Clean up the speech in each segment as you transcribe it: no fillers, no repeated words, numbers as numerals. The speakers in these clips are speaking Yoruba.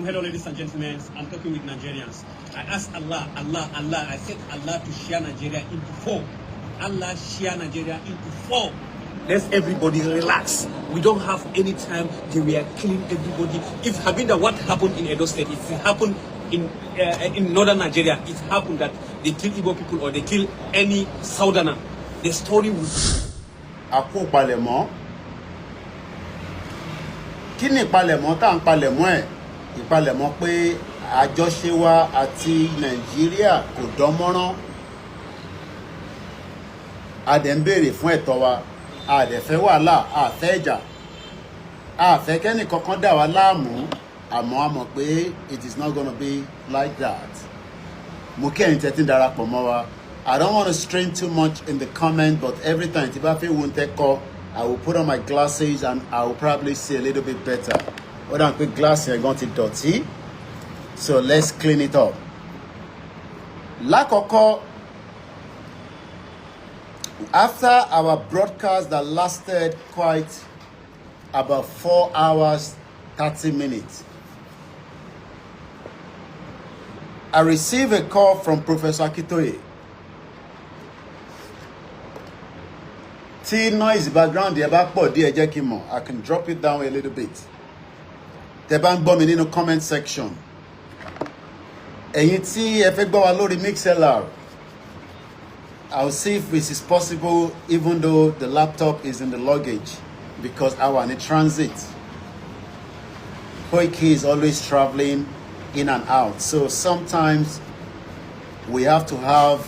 Hello, ladies and gentlemen. I'm talking with Nigerians. I asked Allah, Allah, Allah. I said Allah to share Nigeria into four. Allah share Nigeria into four. Let's everybody relax. We don't have any time. They were killing everybody. If having that what happened in Edo State, if it happened in northern Nigeria, it happened that they kill Igbo people or they kill any southerner, the story would A kú palẹ̀mọ́. Kí ni ìpalẹ̀mọ́ tá à ń palẹ̀mọ́ ẹ̀? Ìpalẹ̀mọ́ pé àjọṣe wa àti Nàìjíríà kò dán mọ́rán. A dẹ̀ ń béèrè fún ẹ̀tọ́ wa. A dẹ̀ fẹ́ wàhálà, a fẹ́ ìjà, a fẹ́ kẹ́nì kankan dà wá láàmú, àmọ́ a mọ̀ pé it is not gonna be like that. Mo kí ẹ̀yin tẹ́ tí ń darapọ̀ mọ́ wa. I don't want to strain too much in the comment, but every time tí bá fẹ́ wo ń tẹ́ kọ, I will put on my glasses and I will probably see a little bit better. Ó dà pé glass yẹn gan ti dọ̀tí, so let's clean it up. Lákọ̀ọ́kọ́, after our broadcast that lasted quite about 4 hours 30 minutes, I received a call from Professor Akintoye. Tí noise background yẹn bá pọ̀ díẹ̀, jẹ́ kí n mọ̀. I can drop it down a little bit. Tẹ́ bá ń gbọ́ mi nínú comment section, ẹ̀yin tí ẹ fẹ́ gbọ́ wa lórí MixLR, I'll see if it is possible, even though the laptop is in the luggage, because I wà ní transit. Koiki is always traveling in and out, so sometimes we have to have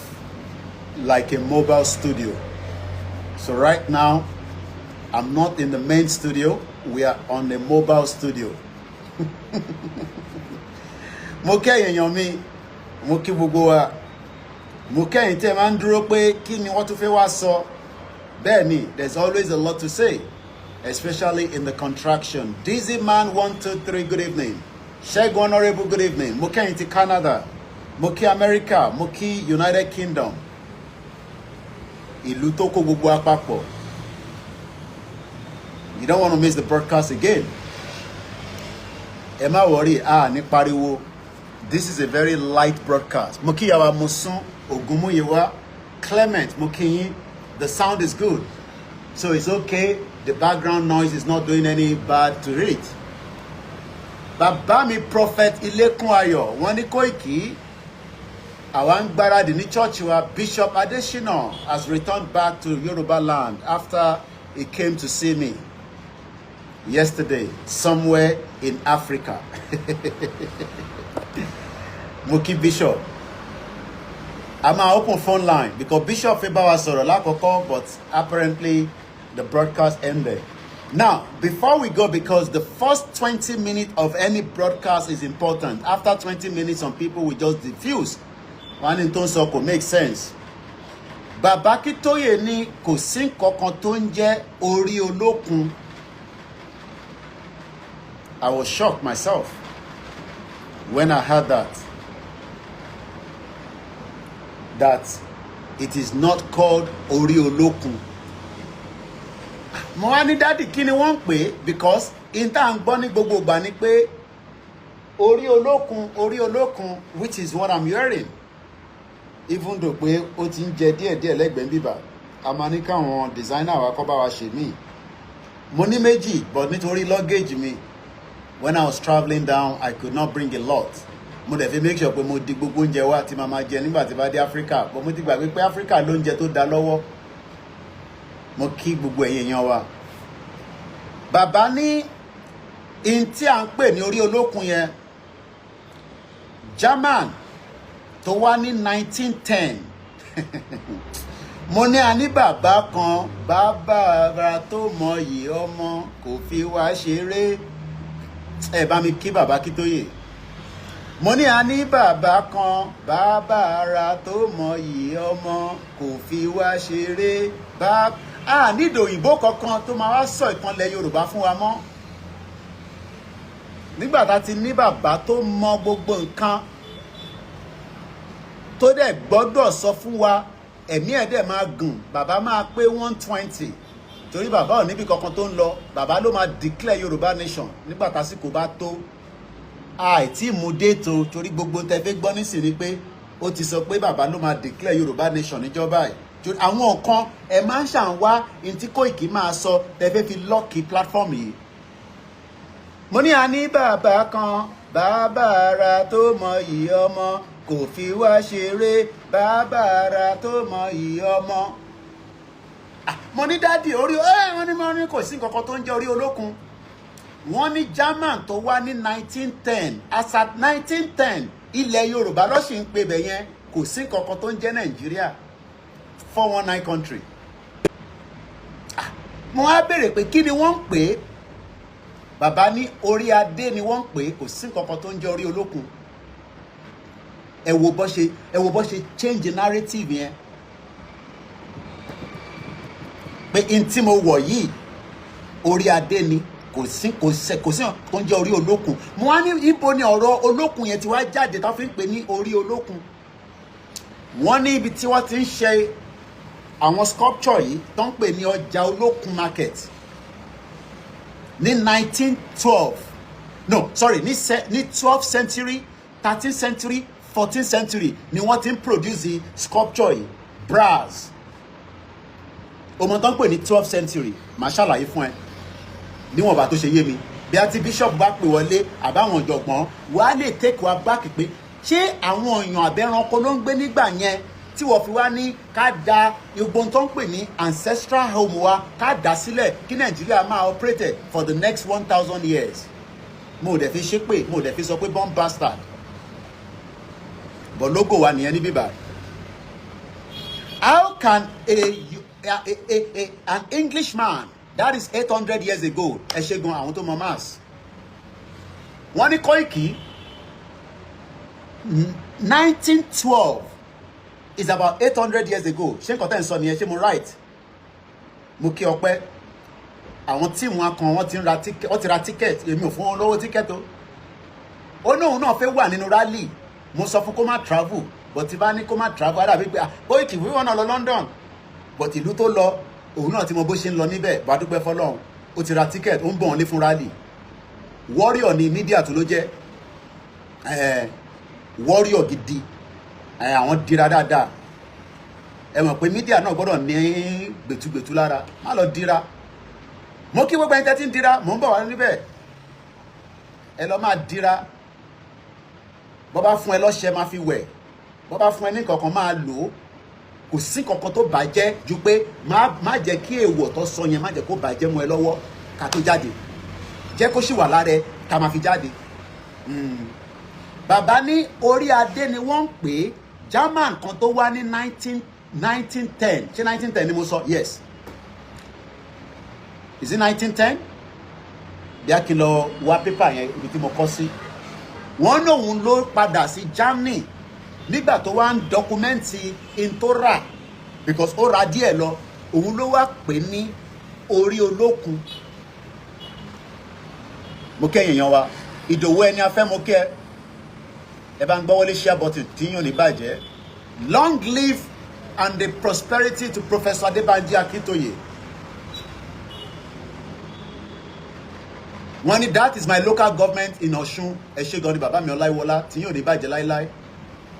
like a mobile studio. So right now, I'm not in the main studio. We are on the mobile studio. Mo kí ẹ̀yin èèyàn mi, mo kí gbogbo wa. Mo kí ẹ̀yin tí ẹ máa ń dúró pé kí ni wọ́n tún fẹ́ wá sọ. Bẹ́ẹ̀ ni, there's always a lot to say, especially in the contraction. Dizzy Man 123, good evening. Ṣẹ́gun Honourable, good evening. Mo kí ẹ̀yin ti Canada, mo kí America, mo kí United Kingdom. Ìlú tó kó gbogbo apapọ̀. You don't want to miss the broadcast again. Ẹ má worry, a ní pariwo. This is a very light broadcast. Mo kí yàrá Musun Ògúnmúyìwá Clement, mo kí yín. The sound is good, so it's okay. The background noise is not doing any bad to it. Bàbá mi Prophet Ilẹ̀kùn Ayọ̀, wọ́n ní Kóìkì, àwa ń gbáradì ní church wa. Bishop Adesina has returned back to Yoruba land after he came to see me yesterday somewhere in Africa. Mo kí Bishop. A máa open phone line because Bishop fẹ́ bá wa sọ̀rọ̀ lákọ̀ọ́kọ́, but apparently the broadcast ended. Now, before we go, because the first 20 minutes of any broadcast is important. After 20 minutes, some people will just diffuse. Wọ́n á ní tó ń sọ kò make sense. Bàbá Akíntóyè ní kò sí nǹkan tó ń jẹ́ orí olókun. I was shocked myself when I heard that it is not called orí olókun. Mo wá ní, "Daddy, kí ni wọ́n ń pè é?" Because in tá à ń gbọ́ ní gbogbo ìgbà ni pé orí olókun, orí olókun, which is what I'm hearing, even though pé ó ti ń jẹ díẹ̀díẹ̀ lẹ́gbẹ̀ẹ́ bíbà. A máa ní káwọn designer wa kọ́ bá wa ṣe míì. Mo ní méjì, but nítorí luggage mi when I was travelling down, I could not bring a lot. Mo dẹ̀ fi make sure pé mo di gbogbo oúnjẹ wa tí màá máa jẹ nígbà tí bá dé Africa, but mo ti gbàgbé pé Africa lóúnjẹ tó da lọ́wọ́. Mo kí gbogbo ẹ̀yin èèyàn wa. Bàbá ní in tí à ń pè ní orí olókun yẹn, German tó wá ní 1910. Mo ní a ní bàbá kan, bàbá ara tó mọyì ọmọ, kò fi wá ṣeré. Ẹ bá mi kí bàbá Akíntóyè. Mo ní a ní bàbá kan, bàbá ara tó mọyì ọmọ, kò fi wá ṣeré. Bá a nídìí òyìnbó kankan tó máa wá sọ ìtànlẹ̀ Yorùbá fún wa mọ́ nígbà tá a ti ní bàbá tó mọ gbogbo nǹkan, tó dẹ̀ gbọ́dọ̀ sọ fún wa. Ẹ̀mí ẹ̀ dẹ̀ máa gùn. Bàbá máa pé 120, torí bàbá ò níbi kankan tó ń lọ. Bàbá ló máa declare Yorùbá nation nígbà tásìkò bá tó. Àìtí mú date o, torí gbogbo tẹ fẹ́ gbọ́ nísìnyí pé ó ti sọ pé bàbá ló máa declare Yorùbá nation níjọba ẹ̀. Àwọn nǹkan ẹ máa ń ṣàn wá ní tí Kóìkì máa sọ tẹ fẹ́ fi lock platform yìí. Mo ní a ní bàbá kan, bàbá ara tó mọ iyì ọmọ, kò fi wá ṣeré, bàbá ara tó mọ iyì ọmọ. Mo ní daddy orí ẹ, wọ́n ní mo ní kò sí nǹkan kan tó ń jẹ́ orí olókun. Wọ́n ní German tó wá ní 1910, as at 1910, ilẹ̀ Yorùbá ló sì ń pe bẹ̀ yẹn. Kò sí nǹkan kan tó ń jẹ́ Nàìjíríà, 419 country. Mo wá béèrè pé kí ni wọ́n ń pè é? Bàbá ní orí adé ni wọ́n ń pè é, kò sí nǹkan kan tó ń jẹ́ orí olókun. Ẹ wo bó ṣe change narrative yẹn, pé n tí mo wọ̀ yìí, orí adé ni, kò sí tó ń jẹ́ orí olókun. Mo wá ní ibo ni ọ̀rọ̀ olókun yẹn ti wá jáde tó fi ń pè ní orí olókun? Wọ́n ní ibi tí wọ́n ti ń ṣe àwọn sculpture yìí tó ń pè ní ọjà Olókun market ní 1912, no, sorry, ní 12th century, 13th century, 14th century ni wọ́n ti ń produce sculpture yìí, brass. Ọmọ tó ń pè ní 12th century, màá ṣàlàyé fún ẹ níwọ̀nba tó ṣe yé mi. Bí a ti bishop bá pè wọlé àbáwọn ọ̀jọ̀gbọ́n wàá lè take wa back pé ṣé àwọn èèyàn àbẹ̀ranko ló ń gbé nígbà yẹn tí wọ́n fi wá ní ká da igbó tó ń pè ní ancestral home wa, ká dá sílẹ̀ kí Nàìjíríà máa operate for the next 1,000 years. Mo ò dẹ̀ fi ṣépè, mo ò dẹ̀ fi sọ pé born bastard, but logo wa nìyẹn ní bíbá. How can a an Englishman, that is 800 years ago, ẹ ṣe gan àwọn tó mọ maths, wọ́n ní Kóìkì, 1912 is about 800 years ago. Ṣé nǹkan tẹ́ ń sọ nìyẹn? Ṣé mo right? Mo kí ọpẹ́ àwọn team kan, wọ́n ti ra ticket, wọ́n ti ra ticket. Èmi ò fún wọn lówó ticket o. Ó ní òun náà fẹ́ wà nínú rally. Mo sọ fún kó má travel, but tí bá ní kó má travel, á dàbí pé Kóìkì wíwọ́n náà lọ London, but ìlú tó lọ, òun náà ti mọ bó ṣe ń lọ níbẹ̀. Bá dúpẹ́ fọlọ́run, ó ti ra ticket, ó ń bọ̀ wọ́n lé fún rally. Warrior ni, media tó ló jẹ́ warrior gidi. Àwọn dira dáadáa. Ẹ mọ̀ pé media náà gbọ́dọ̀ ní gbẹ̀tugbẹ̀tu lára, má lọ dira. Mo kí gbogbo ẹni tẹ́ ti ń dira, mò ń bọ̀ wá níbẹ̀. Ẹ lọ máa dira. Bọ́ bá fún ẹ lọ́ṣẹ, máa fi wẹ̀. Bọ́ bá fún ẹ ní kankan, máa lò ó. Kò sí kankan tó bàjẹ́ ju pé má jẹ́ kí èèwọ̀ tó sọ yẹn, má jẹ́ kó bàjẹ́ mọ́ ẹ lọ́wọ́ ká tó jáde. Jẹ́ kó sì wà lára ẹ ká máa fi jáde. Bàbá ní orí adé ni wọ́n ń pè é. German kan tó wá ní 1910, ṣé 1910 ni mo sọ? Yes, is it 1910? Bí a kì í lọ wá pépà yẹn, ibi tí mo kọ sí. Wọ́n ní òun ló padà sí Germany nígbà tó wá ń document in tó rà, because ó ra díẹ̀ lọ, òun ló wá pè ní orí olókun. Mo kẹ́yìn èèyàn wa, Ìdòwú ẹni afẹ́, mo kẹ́ ẹ. Bá ń gbọ́wọ́lé share button tí yóò ní bàjẹ́. Long live and the prosperity to Professor Adebanji Akintoye. Wọ́n ní that is my local government in Ọ̀ṣun. Ẹ ṣé gan ni, bàbá mi Ọláìwọlá, tí yóò ní bàjẹ́ láíláí.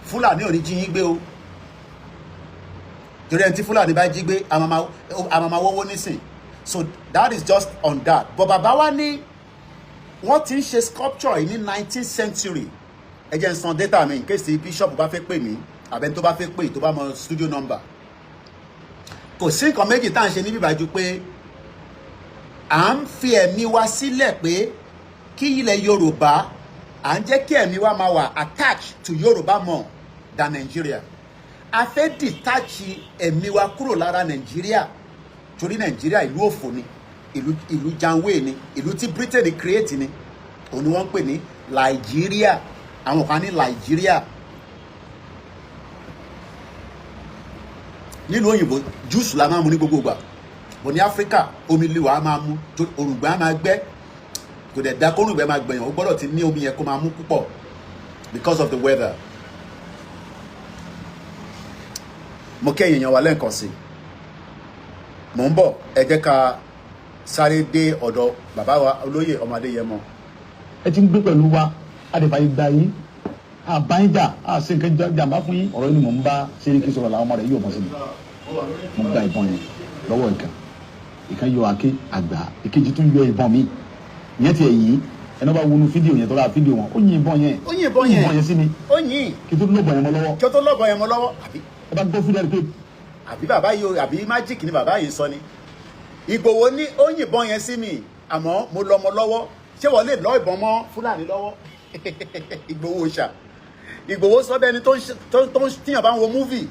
Fúlàní ò ní jí yín gbé o, torí ẹni tí Fúlàní bá jí gbé, àmàmà wọ́wọ́ nísìn. So that is just on that. But bàbá wa ní wọ́n ti ń ṣe sculpture yìí ní 19th century. Ẹ jẹ́ n san data mi in case tí bishop bá fẹ́ pè mí, àbẹ́ni tó bá fẹ́ pè, tó bá mọ studio number. Kò sí nǹkan méjì tá à ń ṣe níbí ìbàjú pé à ń fi ẹ̀mí wa sílẹ̀ pé kí ilẹ̀ Yorùbá, à ń jẹ́ kí ẹ̀mí wa máa wà attached to Yorùbá more than Nigeria. A fẹ́ detach ẹ̀mí wa kúrò lára Nàìjíríà, torí Nàìjíríà ìlú òfò ni, ìlú janwé ni, ìlú tí Britain create ni. Òun ni wọ́n ń pè ní Nàìjíríà, àwọn kan ní Nàìjíríà. Nílùú òyìnbó, juice la máa mu ní gbogbo ìgbà, bọ̀ ní Áfíríkà, omi líwà á máa mu, òrùngbẹ á máa gbẹ. Kò dẹ̀ da kórùngbẹ máa gbẹ̀yàn, ó gbọ́dọ̀ ti ní omi yẹn kó máa mú púpọ̀ because of the weather. Mo kẹ́yìn èèyàn wa lẹ́ǹkan sí, mò ń bọ̀. Ẹ jẹ́ ká sáré dé ọ̀dọ̀ bàbá wa, olóyè ọmọ Adéyẹmọ. Ẹ ti ń gbé pẹ̀lú wa. Adèfàyè gba yín, àbáyíjà àṣe nǹkan jàmbá fún yín. Ọ̀rọ̀ yìí ni mò ń bá Sẹ́ríkì sọ̀rọ̀, làwọn ọmọ rẹ̀ yóò bọ́ sí mi. Mo gba ìbọn yẹn lọ́wọ́ ìkan, ìkan yọ àáké àgbà, ìkejì tún yọ ìbọn mi. Ìyẹn tiẹ̀ yìí, ẹni bá wọnú fídíò yẹn, tó ra fídíò wọn, ó yin ìbọn yẹn. Ó yin ìbọn yẹn. Ìbọn yẹn sí mi. Ó yìn. Kí tó lọ́bọ̀ yẹn mọ́ lọ́wọ́. Kí ó tó lọ́bọ̀ yẹn mọ́ lọ́wọ́, àbí? Ẹ bá gbọ́ fídíò rẹ̀ pé Àbí bàbá yìí àbí magic ni bàbá yìí sọ ni? Ìgbòho ní ó yìnbọn yẹn sí mi, àmọ́ mo lọ́mọ lọ́wọ́. Ṣé wọ́n lè lọ ìbọn mọ́ Fúlàní lọ́wọ́? Ìgbòho ṣà, Ìgbòho sọ bẹ́ẹ̀ ni tó ń tó ń tíyàn bá ń wo movie.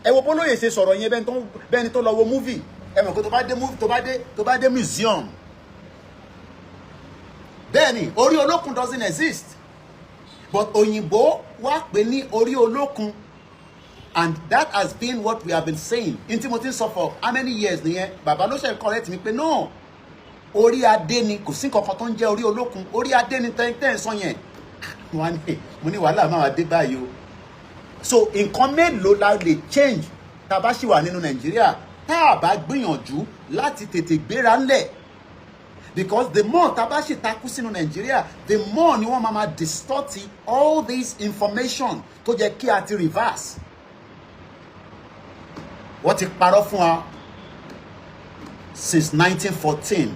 Ẹ wo bólóyè ṣe sọ̀rọ̀ yẹn, bẹ́ẹ̀ ni tó lọ wo movie. Ẹ mọ̀ pé tó bá dé movie, tó bá dé museum, bẹ́ẹ̀ ni orí olókun doesn't exist, but òyìnbó wá pè ní orí olókun, and that has been what we have been saying. In tí mo ti ń sọ for how many years nìyẹn. Bàbá ló ṣe correct mi pé no, orí adé ni, kò sí nǹkan kan tó ń jẹ́ orí olókun, orí adé ni tẹ́ ń sọ yẹn. Wọ́n á ní mo ní wàhálà máa dé báyìí o. So nǹkan mélòó la lè change tá a bá ṣì wà nínú Nàìjíríà, tá a bá gbìyànjú láti tètè gbéra ńlẹ̀? Because the more tá a bá ṣì takú sínú Nàìjíríà, the more ni wọ́n máa ma distort all this information tó jẹ́ kí a ti reverse. Wọ́n ti parọ́ fún wa since 1914.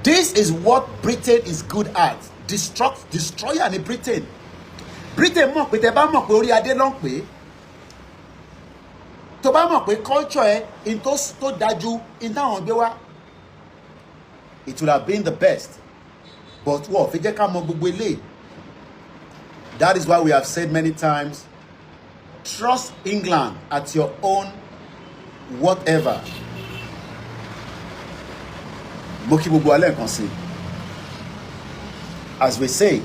This is what Britain is good at. Destruct, destroyer ni Britain. Britain mọ̀ pé tẹ bá mọ̀ pé orí adé ló ń pè é, tó bá mọ̀ pé culture ẹ in tó dájú in táwọn gbé wá, it would have been the best, but wọ́n fi jẹ́ ká mọ̀ gbogbo eléyìí. That is why we have said many times, trust England at your own whatever. Mo kí gbogbo alẹ́ nǹkan sí. As we say,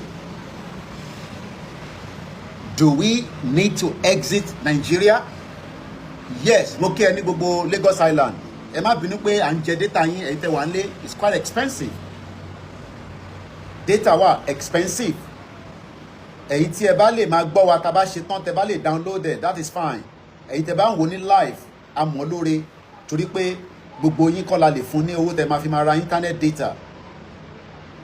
do we need to exit Nigeria? Yes. Mo kí ẹ ní gbogbo Lagos Island. Ẹ má bínú pé à ń jẹ data yín. Ẹ̀yin tẹ́ wà ń lé, it's quite expensive, data wà expensive. Ẹ̀yin tí ẹ bá lè máa gbọ́ wa, tá a bá ṣe tán, tẹ́ bá lè download it, that is fine. Ẹ̀yin tẹ́ bá ń wò ní live, a mọ̀ lóore, torí pé gbogbo yín kọ́ la lè fún ní owó tẹ́ máa fi máa ra internet data.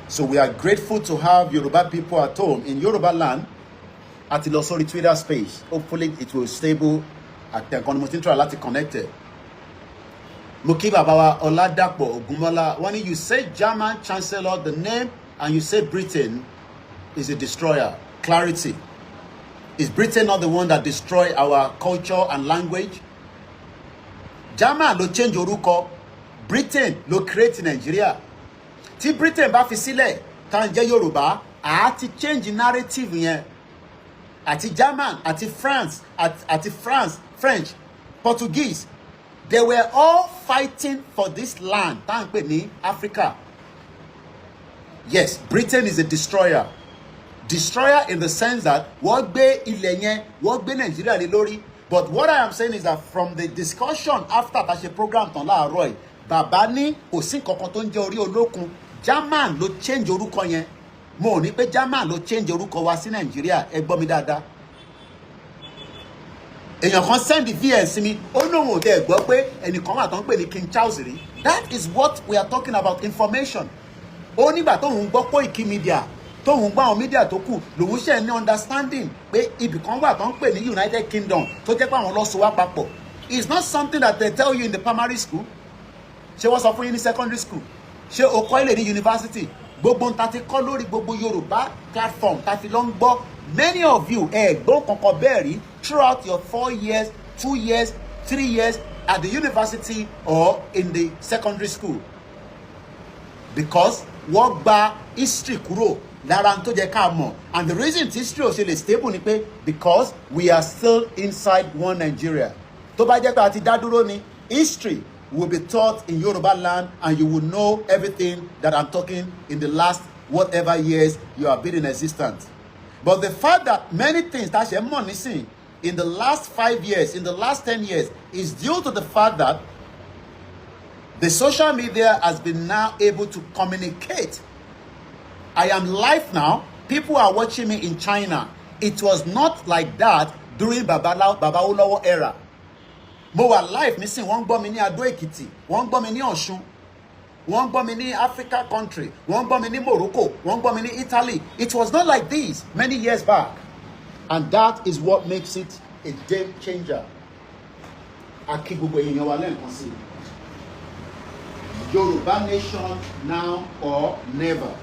So we are grateful to have Yoruba people at home in Yoruba land. Àti lọ sórí Twitter Space. Hopefully it will stable. Àtẹ̀kọ́ ni mo ti ń try láti connect it. Mo kí bàbá wa Ọládàpọ̀ Ògúnmọ́lá. Wọ́n ní, "You say German chancellor the name and you say Britain is a destroyer. Clarity. Is Britain not the one that destroy our culture and language? German ló change orúkọ, Britain ló create Nigeria. Tí Britain bá fi sílẹ̀ tá à ń jẹ́ Yorùbá, àá ti change narrative yẹn. Àti German àti France àti France, French, Portuguese, they were all fighting for this land tá à ń pè ní Africa. Yes, Britain is a destroyer. Destroyer in the sense that wọ́n gbé ilẹ̀ yẹn, wọ́n gbé Nàìjíríà lé lórí. But what I am saying is that from the discussion after ta ṣe program tán láàárọ̀ yìí, bàbá ní kò sí nǹkan kan tó ń jẹ́ orí olókun, German ló change orúkọ yẹn. Mo ò ní pé German ló change orúkọ wa sí Nàìjíríà. Ẹ gbọ́ mi dáadáa. Èèyàn kan send vn sí mi, ó lóun ò dẹ̀ gbọ́ pé ẹnìkan wà tó ń pè ní King Charles rí. That is what we are talking about, information. Ó nígbà tóun gbọ́ Koiki Media, tóun gbọ́ àwọn media tó kù, lòun ṣe ní understanding pé ibì kan wà tó ń pè ní United Kingdom, tó jẹ́ pé àwọn ló so wá papọ̀. It's not something that they tell you in the primary school. Ṣé wọ́n sọ fún yín ní secondary school? Ṣé o kọ́ ilé ní university? Gbogbo ń ta ti kọ́ lórí gbogbo Yorùbá platform ta fi lọ ń gbọ́, many of you ẹ gbọ́ kankan bẹ́ẹ̀ rí throughout your 4 years, 2 years, 3 years at the university or in the secondary school, because wọ́n gba history kúrò lára tó jẹ́ ká mọ̀. And the reason tí history ò ṣe lè stable ni pé because we are still inside one Nigeria. Tó bá jẹ́ pé a ti dá dúró ni, history will be taught in Yoruba land and you will know everything that I'm talking in the last whatever years you have been in existence. But the fact that many things tá a ṣe mọ̀ nísìn in the last 5 years, in the last 10 years, is due to the fact that the social media has been now able to communicate. I am live now. People are watching me in China. It was not like that during Baba Awolowo era. Mo wà live nísìn, wọ́n ń gbọ́ mi ní Adó Èkìtì, wọ́n ń gbọ́ mi ní Ọ̀ṣun. Wọ́n ń gbọ́ mi ní Africa country, wọ́n ń gbọ́ mi ní Morocco, wọ́n ń gbọ́ mi ní Italy. It was not like this many years back, and that is what makes it a game changer. A kí gbogbo èèyàn wa lẹ́ẹ̀kan sí i. Yorùbá nation, now or never.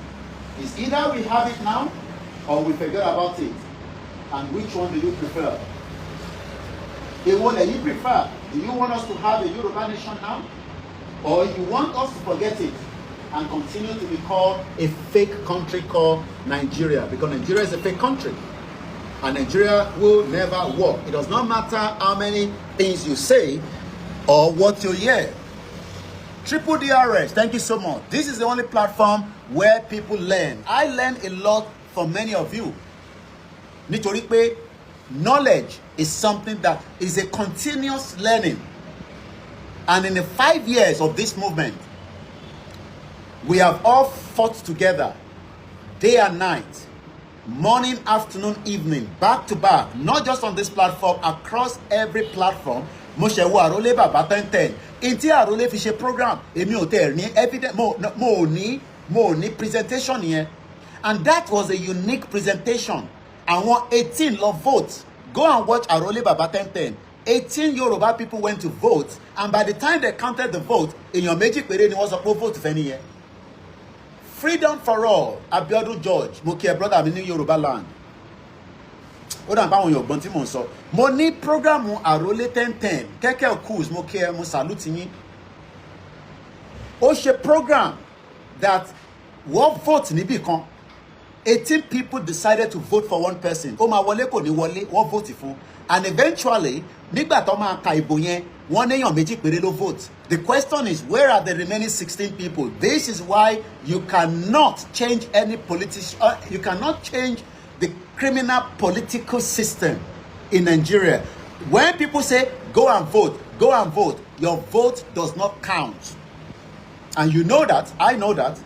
It's either we have it now or we forget about it. And which one do you prefer? Èwo lẹ̀yin prefer? Do you want us to have a Yoruba nation now, or you want us to forget it and continue to be called a fake country called Nigeria? Because Nigeria is a fake country and Nigeria will never work. It does not matter how many things you say or what you hear. Triple DRS, thank you so much. This is the only platform where people learn. I learn a lot from many of you. Nítorí pé knowledge is something that is a continuous learning. And in the 5 years of this movement, we have all fought together, day and night, morning, afternoon, evening, back to back, not just on this platform, across every platform. Mo ṣe wo Àrólé Bàbá 1010 in tí Àrólé fi ṣe program. Èmi ò tẹ̀ ní evidence, mo ò ní presentation yẹn, and that was a unique presentation. Àwọn 18 lọ vote. Go and watch Àrólé Bàbá 1010. 18 Yoruba people went to vote, and by the time they counted the vote, èèyàn méjì péré ni wọ́n sọ pé ó vote fẹ́ nìyẹn. Freedom for all. Abiodun George, mo kí ẹ, brother mi ní Yorùbá land. Ó dà báwọn èèyàn gbọ́n tí mò ń sọ. Mo ní program Àrólé 1010. Kẹ́kẹ́ Kuz, mo kí ẹ, mo salute yín. Ó ṣe program that wọ́n vote níbì kan, 18 people decided to vote for one person. Ó máa wọlé, kò ní wọlé, wọ́n vote fún, and eventually, nígbà tó máa ka ìbò yẹn, wọ́n néyàn méjì péré ló vote. The question is, where are the remaining 16 people? This is why you cannot change any politician. You cannot change the criminal political system in Nigeria. When people say, "Go and vote, go and vote," your vote does not count, and you know that, I know that.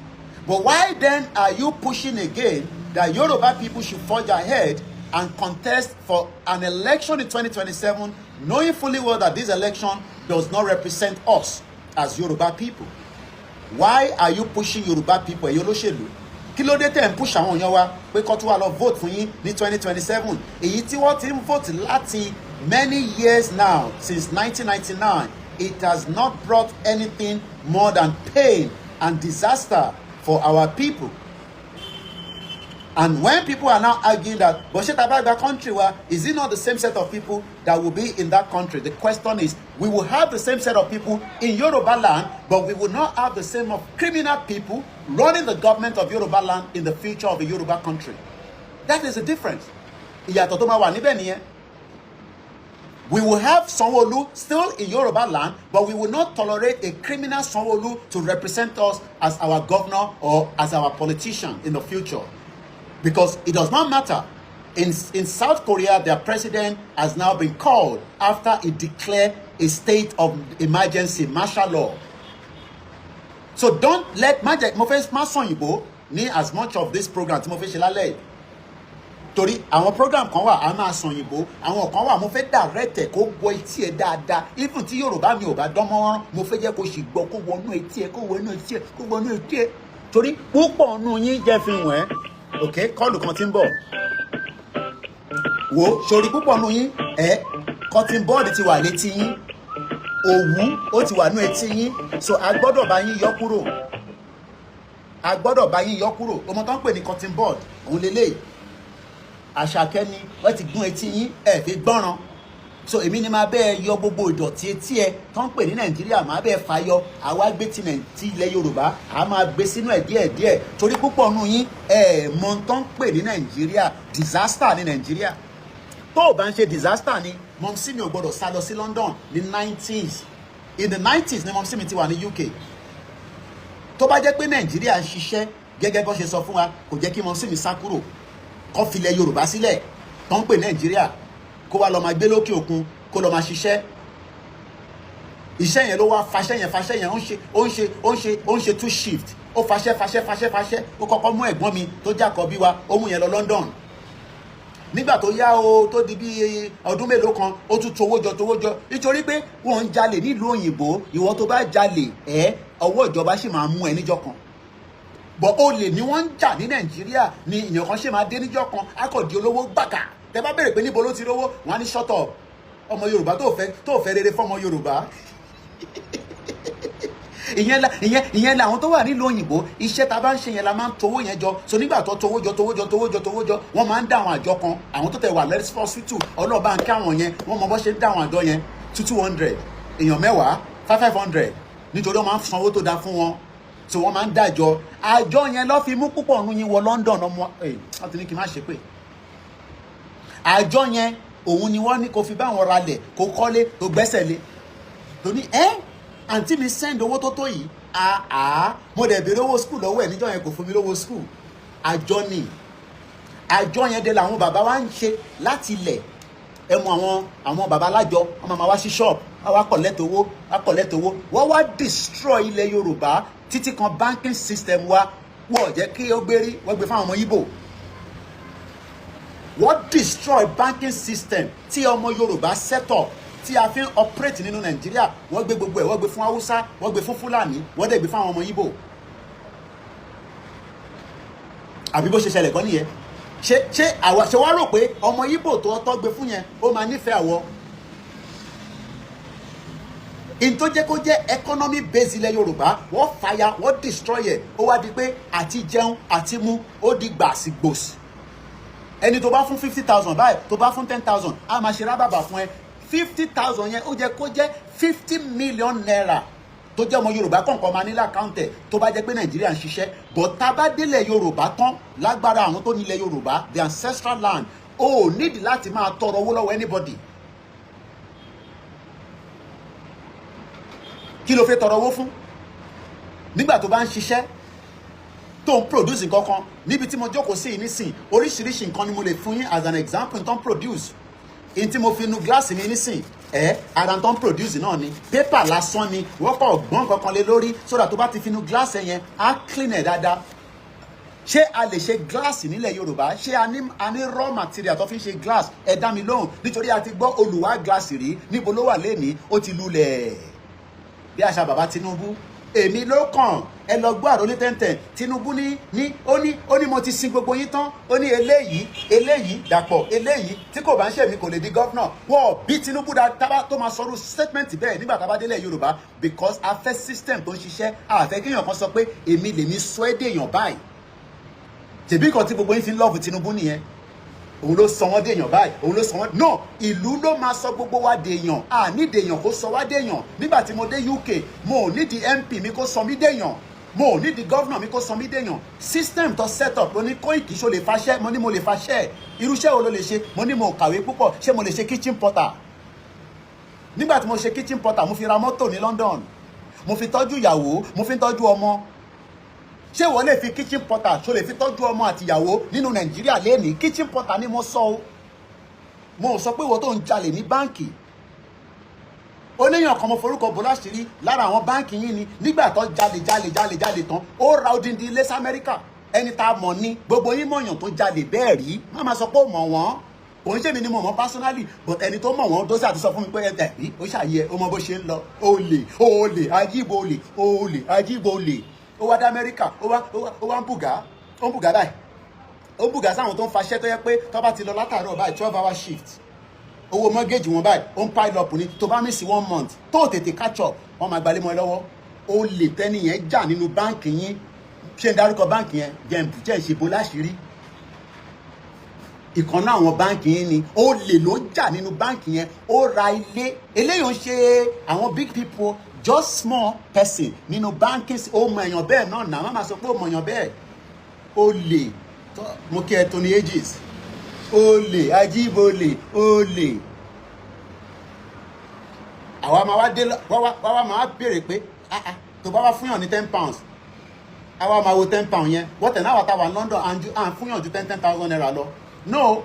But why then are you pushing again that Yoruba people should forge ahead and contest for an election in 2027, knowing fully well that this election does not represent us as Yoruba people? Why are you pushing Yoruba people? Ẹ̀yin olóṣèlú, kí ló dé tẹ̀ ń push àwọn èèyàn wa pé kó tún wá lọ vote fún yín ní 2027, èyí tí wọ́n ti ń vote láti many years now, since 1999? It has not brought anything more than pain and disaster for our people. And when people are now arguing that, but ṣé tá bá gba country wa, is it not the same set of people that will be in that country? The question is, we will have the same set of people in Yoruba land, but we will not have the same of criminal people running the government of Yoruba land in the future of a Yoruba country. That is the difference. Ìyàtọ̀ tó máa wà níbẹ̀ nìyẹn. We will have Sanwo-Olu still in Yoruba land, but we will not tolerate a criminal Sanwo-Olu to represent us as our governor or as our politician in the future. Because it does not matter. In South Korea, their president has now been called after he declared a state of emergency, martial law. So don't let má jẹ́ mo fẹ́ má sọ òyìnbó ní as much of this program tí mo fẹ́ ṣe lálẹ́ yìí, torí àwọn program kan wà, a máa sọ òyìnbó, àwọn kan wà, mo fẹ́ direct ẹ̀ kó gbọ́ etí ẹ̀ dáadáa. Even tí Yorùbá mi ò bá dán mọ́rán, mo fẹ́ jẹ́ kó sì gbọ́, kó wọnú etí ẹ̀, kó wọnú etí ẹ̀, kó wọnú etí ẹ̀, torí púpọ̀ nù yín jẹ́ fi wọ̀n ẹ́. Ok, call kan ti ń bọ̀. Wo sórí, púpọ̀ nù yín ẹ̀, cotton bud ti wà létí yín, òwú ó ti wà nú etí yín, so a gbọ́dọ̀ bá yín yọ kúrò, a gbọ́dọ̀ bá yín yọ kúrò. Ọmọ tó ń pè ní cotton bud òun lélẹ́yìí. Àṣàkẹ́ ni wọ́n ti gún etí yín, ẹ̀ fi gbọ́ràn. So èmi ni máa bẹ́ẹ̀ yọ gbogbo ìdọ̀tí etí ẹ tó ń pè ní Nàìjíríà, máa bẹ́ẹ̀ fàyọ. Àwa gbé ti ilẹ̀ Yorùbá, a máa gbé sínú ẹ̀ díẹ̀díẹ̀, torí púpọ̀ nù yín ẹ̀ mọ tó ń pè ní Nàìjíríà. Disaster ní Nàìjíríà. Tó o bá ń ṣe disaster ni, mumsy mi ò gbọ́dọ̀ sá lọ sí London ní 90s. In the 90s ni mumsy mi ti wà ní UK. Tó bá jẹ́ pé Nàìjíríà ń ṣiṣẹ́ gẹ́gẹ́ bó ṣe sọ fún wa, kò jẹ́ kí mumsy mi sá kúrò, kó filẹ̀ Yorùbá sílẹ̀ tó ń pè Nàìjíríà, kó wá lọ máa gbé lókè òkun, kó lọ máa ṣiṣẹ́. Iṣẹ́ yẹn ló wá faṣẹ́ yẹn, faṣẹ́ yẹn, ó ń ṣe, ó ń ṣe, ó ń ṣe, ó ń ṣe two shift. Ó faṣẹ́, faṣẹ́, faṣẹ́, faṣẹ́. Ó kọ́kọ́ mú ẹ̀gbọ́n mi tó jàkọ́ bí wa, ó mú yẹn lọ London. Nígbà tó yá o, tó di bí ọdún mélòó kan, ó tún towó jọ, towó jọ, nítorí pé wọ́n ń jalè nílùú òyìnbó. Ìwọ tó bá jalè ẹ Ọwọ́ ìjọba sì máa mú ẹ níjọ́ kan. Bọ̀ olè ni wọ́n ń jà ní Nàìjíríà ni èèyàn kan ṣe máa dé níjọ́ kan, á kò di olówó gbàgà. Tẹ bá béèrè pé níbo ló ti rówó, wọ́n á ní shut up. Ọmọ Yorùbá tó fẹ́ rere fọ́mọ Yorùbá, ìyẹn la ìyẹn ìyẹn làwọn tó wà nílùú òyìnbó. Iṣẹ́ tá a bá ń ṣe yẹn la máa ń towó yẹn jọ. So nígbà tó towó jọ, towó jọ, towó jọ, towó jọ, wọ́n máa ń dá àwọn àjọ kan. Àwọn tó tẹ̀ wà lẹ́sítù, ọlọ́ọ̀bá ń kí àwọn yẹn, wọ́n mọ bó ṣe ń dá àwọn àjọ yẹn. 200, èèyàn 10, 500, nítorí wọ́n máa ń sanwó tó dáa fún wọn. So wọ́n máa ń dájọ́ àjọ yẹn lọ́ fi mú púpọ̀ nù yín wọ London. Ọmọ ẹ̀ wọ́n ti ní kí n má ṣe pé àjọ yẹn òun ni wọ́n ní kó fi bá wọn ralẹ̀, kó kọ́lé, tó gbẹ́sẹ̀ lé, tó ní ẹ́ àǹtí mi send owó tó tó yìí. Àá, mo dẹ̀ béèrè owó school lọ́wọ́ ẹ̀ níjọ́ yẹn, kò fún mi lówó school. Àjọ ni àjọ yẹn dé làwọn bàbá wa ń ṣe láti ilẹ̀. Ẹ mọ àwọn bàbá alájọ, wọn máa wá sí shop, wọ́n wá collect owó, wá collect owó. Wọ́n wá destroy ilẹ̀ Yorùbá títí kan banking system wa. Wọ́n jẹ́ kí ó gbérí, wọ́n gbé fáwọn ọmọ Ìgbò. Wọ́n destroy banking system tí ọmọ Yorùbá set up, tí a fi ń operate nínú Nàìjíríà. Wọ́n gbé gbogbo ẹ̀, wọ́n gbé fún Haúsá, wọ́n gbé fún Fúlàní, wọ́n dẹ̀ gbé fún àwọn ọmọ Ìgbò. Àbí bó ṣe ṣẹlẹ̀ kọ́ nìyẹn? Ṣé àwa ṣe wá rò pé ọmọ Ìgbò tó tọ́ gbé fún yẹn, ó máa nífẹ̀ẹ́ àwọ in tó jẹ́ kó jẹ́ economy base ilẹ̀ Yorùbá? Wọ́n fàya, wọ́n destroy ẹ̀. Ó wá di pé àti jẹun àti mu, ó di gbàsígbòsì. Ẹni tó bá fún 50,000 báyìí, tó bá fún 10,000, á máa ṣe rábàbà fún ẹ. 50,000 yẹn, ó jẹ́ kó jẹ́ ₦50 million tó jẹ́ ọmọ Yorùbá kọ̀ọ̀kan máa ní l'account ẹ̀, tó bá jẹ́ pé Nàìjíríà ń ṣiṣẹ́. But tá a bá délẹ̀ Yorùbá tán, lágbára àwọn tó nílẹ̀ Yorùbá, the ancestral land, o ò nídìí láti máa tọrọ owó lọ́wọ́ anybody. Kí ló fẹ́ tọrọ owó fún nígbà tó bá ń ṣiṣẹ́, tó ń produce nǹkan kan? Níbi tí mo jókòó sí nísìn, oríṣiríṣi nǹkan ni mo lè fún yín as an example tó ń produce. In tí mo fi nu gíláàsì mi nísìn ẹ, ara tó ń produce náà ni. Pépà lásán ni wọ́n kọ̀ gbọ́n kankan lé lórí, sódà tó bá ti fi nu gíláàsì yẹn, á clean ẹ̀ dáadáa. Ṣé a lè ṣe gíláàsì nílẹ̀ Yorùbá? Ṣé a ní raw material tó fi ń ṣe glass? Ẹ dá mi lóhùn, nítorí a ti gbọ́ Olùwà gíláàsì rí. Níbo ló wà lénìí? Ó ti lulẹ̀ bí àṣà bàbá Tinubu. Èmi ló kàn. Ẹ lọ gbọ́ àròlé tẹ́ntẹ́n Tinubu ní ó ní mo ti sin gbogbo yín tán. Ó ní eléyìí, eléyìí, Dàpọ̀, eléyìí tí kò bá ń ṣèmi kò lè di governor. Wọ́n bí Tinubu da tábà tó máa sọrú statement bẹ́ẹ̀ nígbà tá a bá délẹ̀ Yorùbá, because a fẹ́ system tó ń ṣiṣẹ́. A fẹ́ kéèyàn kan sọ pé èmi lèmi sọ ẹ́ dèèyàn báyìí. Tèbí kan tí gbogbo yín fi ń love Tinubu nìyẹn. Òun ló sọ wọ́n dèèyàn báyìí, òun ló sọ wọ́n. No, ìlú ló máa sọ gbogbo wa dèèyàn. À ní dèèyàn kó sọ wá dèèyàn. Nígbà tí mo dé UK, mo ò nídìí MP mi kó sọ mí dèèyàn, mo ò nídìí governor mi kó sọ mí dèèyàn. System tó set up ló ní. Kóìkì, ṣó lè faṣẹ́? Mo ní mo lè faṣẹ́. Irúṣẹ́ wo ló lè ṣe? Mo ní mo kàwé púpọ̀. Ṣé mo lè ṣe kitchen porter? Nígbà tí mo ṣe kitchen porter, mo fi ra mọ́tò ní London, mo fi tọ́jú ìyàwó, mo fi ń tọ́jú ọmọ. Ṣé wọ́n lè fi kitchen porter, ṣó lè fi tọ́jú ọmọ àti ìyàwó nínú Nàìjíríà lẹ́nìí? Kitchen porter ni mo sọ o. Mo sọ pé ìwọ tó ń jalè ní báǹkì. Oníyàn kan, mo forúkọ bò láṣìírí, lára àwọn báǹkì yín ni. Nígbà tó jalè, jalè, jalè, jalè tán, ó ra odindi ilé sí Amẹ́ríkà. Ẹni tá a mọ̀ ní gbogbo yín mọ̀yàn tó jalè bẹ́ẹ̀ rí. Má máa sọ pé ó mọ̀ wọ́n. Kò ń ṣèmi ni mo mọ̀ personally, but ẹni tó mọ̀ wọ́n tó ṣàti sọ fún mi pé ẹ ẹ ó ṣàyẹ, ó mọ bó ṣe ń lọ. Olè, olè, ajíbo olè, olè, ajíbo olè. Ó wá dé Amẹ́ríkà, ó wá ń bùgá, ó ń bùgá báyìí, ó ń bùgá sáwọn tó ń faṣẹ́, tó yẹ pé tó bá ti lọ látàárọ̀ báyìí, 12 hour shift, owó mortgage wọn báyìí, ó ń pile up ní. Tó bá miss one month, tó tètè catch up, wọ́n máa gbalé mọ́ ẹ lọ́wọ́. Ó lè tẹ́ni yẹn jà nínú báǹkì yín. Ṣé ń dárúkọ báǹkì yẹn? Jẹ́ ìṣèbó láṣìírí. Ìkànnà àwọn báǹkì yín ni. Ó lè ló jà nínú báǹkì yẹn, ó ra ilé. Eléyìí ń ṣe àwọn big people, just small person nínú báǹkì. Ó mọ èèyàn bẹ́ẹ̀ náà nà má máa sọ pé ó mọ èèyàn bẹ́ẹ̀. Ó lè mo kí ẹ, Tony Ages. Ó lè ajíbolè, ó lè. Àwa máa wá dé, wá máa béèrè pé, ah ah, tó bá wá fúnyàn ní £10, àwa máa wo £10 yẹn. Wọ́n tẹ̀ náà wà tá wà London, à ń fúnyàn ju ₦10,000 lọ. No,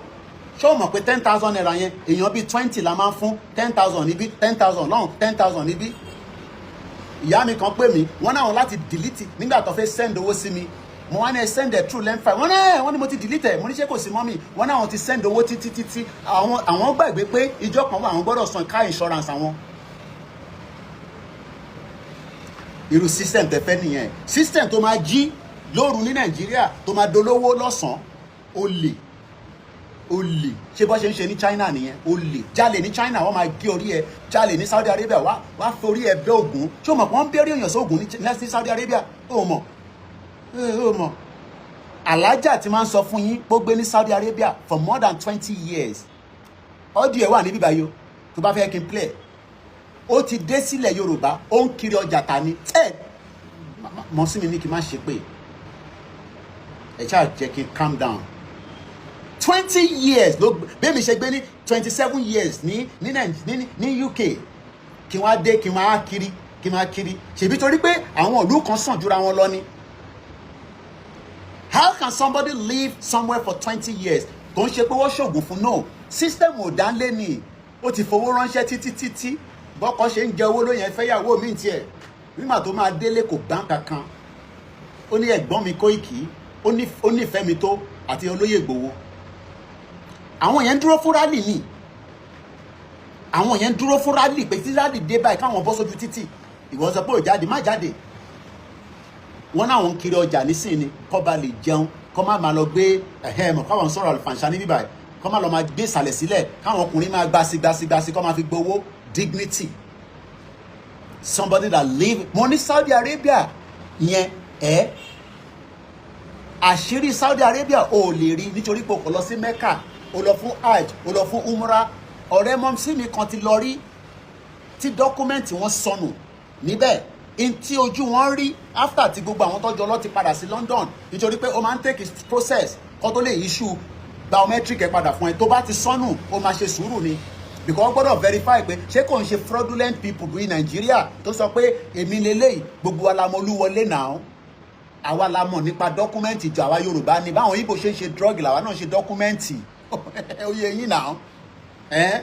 ṣé o mọ̀ pé ₦10,000 yẹn, èèyàn bíi 20 la máa ń fún. 10,000 níbí, 10,000 lọ́hùn, 10,000 níbí. Ìyá mi kan pè mí, wọ́n náà láti delete nígbà tó fẹ́ send owó sí mi. Mo wá ní ẹ send ẹ through lemfi. Wọ́n náà wọ́n ní mo ti delete ẹ̀. Mo ní ṣé kò sí mọ́mì? Wọ́n náà wọ́n ti send owó títí títí, àwọn gbàgbé pé ìjọ kan wà, àwọn gbọ́dọ̀ san car insurance àwọn. Irú system tẹ fẹ́ nìyẹn, system tó máa jí lóru ní Nàìjíríà, tó máa dolówó lọ́sàn-án. Olè, olè. Ṣé bọ́ ṣe ń ṣe ní China nìyẹn? Olè jalè ní China, wọ́n máa gé orí ẹ. Jalè ní Saudi Arabia, wá forí ẹ bẹ́ Ògún. Ṣé o mọ̀ pé wọ́n ń bẹ́rí èèyàn sóògùn ní Saudi Arabia? Ó mọ̀, ó mọ̀. Alájà tí máa ń sọ fún yín pé ó gbé ní Saudi Arabia for more than 20 years, audio ẹ̀ wà níbí báyìí o, tó bá fẹ́ kí n play. Ó ti dé sílẹ̀ Yorùbá, ó ń kiri ọjà ta ni ẹ mọ̀ sí mi ní kí n má ṣe pé ẹ ṣáà jẹ́ kí n calm down. 20 years ló bẹ́ẹ̀ mi ṣe gbé ní 27 years ní UK, kí wọ́n á dé, kí wọ́n á kiri, kí wọ́n á kiri. Ṣèbí torí pé àwọn ìlú kan sàn jura wọn lọ ni. How can somebody live somewhere for 20 years? Kò ń ṣe pé wọ́n ṣògùn fún, no system ò dánlé ni. Ó ti fowó ránṣẹ́ títí títí, bọ́kọ ṣe ń jẹ owó ló yẹn, fẹ́yàwó mi tiẹ̀. Nígbà tó máa délé, kò gbá kankan. Ó ní ẹ̀gbọ́n mi Kóìkì, ó nífẹ̀ẹ́ mi tó àti olóyè Ìgbòho. Àwọn yẹn ń dúró fún rally ni, àwọn yẹn ń dúró fún rally pé tí rally dé báyìí, káwọn bọ́ sójú títì. Ìwọ sọ pé ò jáde, má jáde. Wọn náà ń kiri ọjà nísìnyí kọ́ ba lè jẹun, kọ́ má máa lọ gbé ẹ̀hẹ́ mọ̀ káwọn sọ̀rọ̀ àlùfànṣá ní bíbáyìí, kọ́ má lọ máa gbé ìsàlẹ̀ sílẹ̀, káwọn ọkùnrin máa gbasi gbasi gbasi, kọ́ máa fi gbowó. Dignity. Somebody that live, mo ní Saudi Arabia yẹn ẹ, àṣírí Saudi Arabia ò lè rí nítorí pé o kò lọ sí Mecca, o lọ fún Hajj, o lọ fún Umrah. Ọ̀rẹ́ mọ́mísí mi kan ti lọ rí tí document wọn sọnù níbẹ̀, in tí ojú wọn rí after tí gbogbo àwọn tọ́jú ọlọ́ ti padà sí London, nítorí pé ó máa ń take process kó tó lè issue biometric ẹ padà fún ẹ. Tó bá ti sọnù, ó máa ṣe sùúrù ni, because wọ́n gbọ́dọ̀ verify pé ṣé kò ń ṣe fraudulent people bíi Nàìjíríà tó sọ pé èmi lélẹ́yìí. Gbogbo wa la mọ̀ Olúwọlé náà, àwa la mọ̀ nípa document jọ àwa Yorùbá ni. Báwọn Ìgbò ṣe ń ṣe drug, làwa náà ṣe document. Ó yẹ yín náà ẹ́.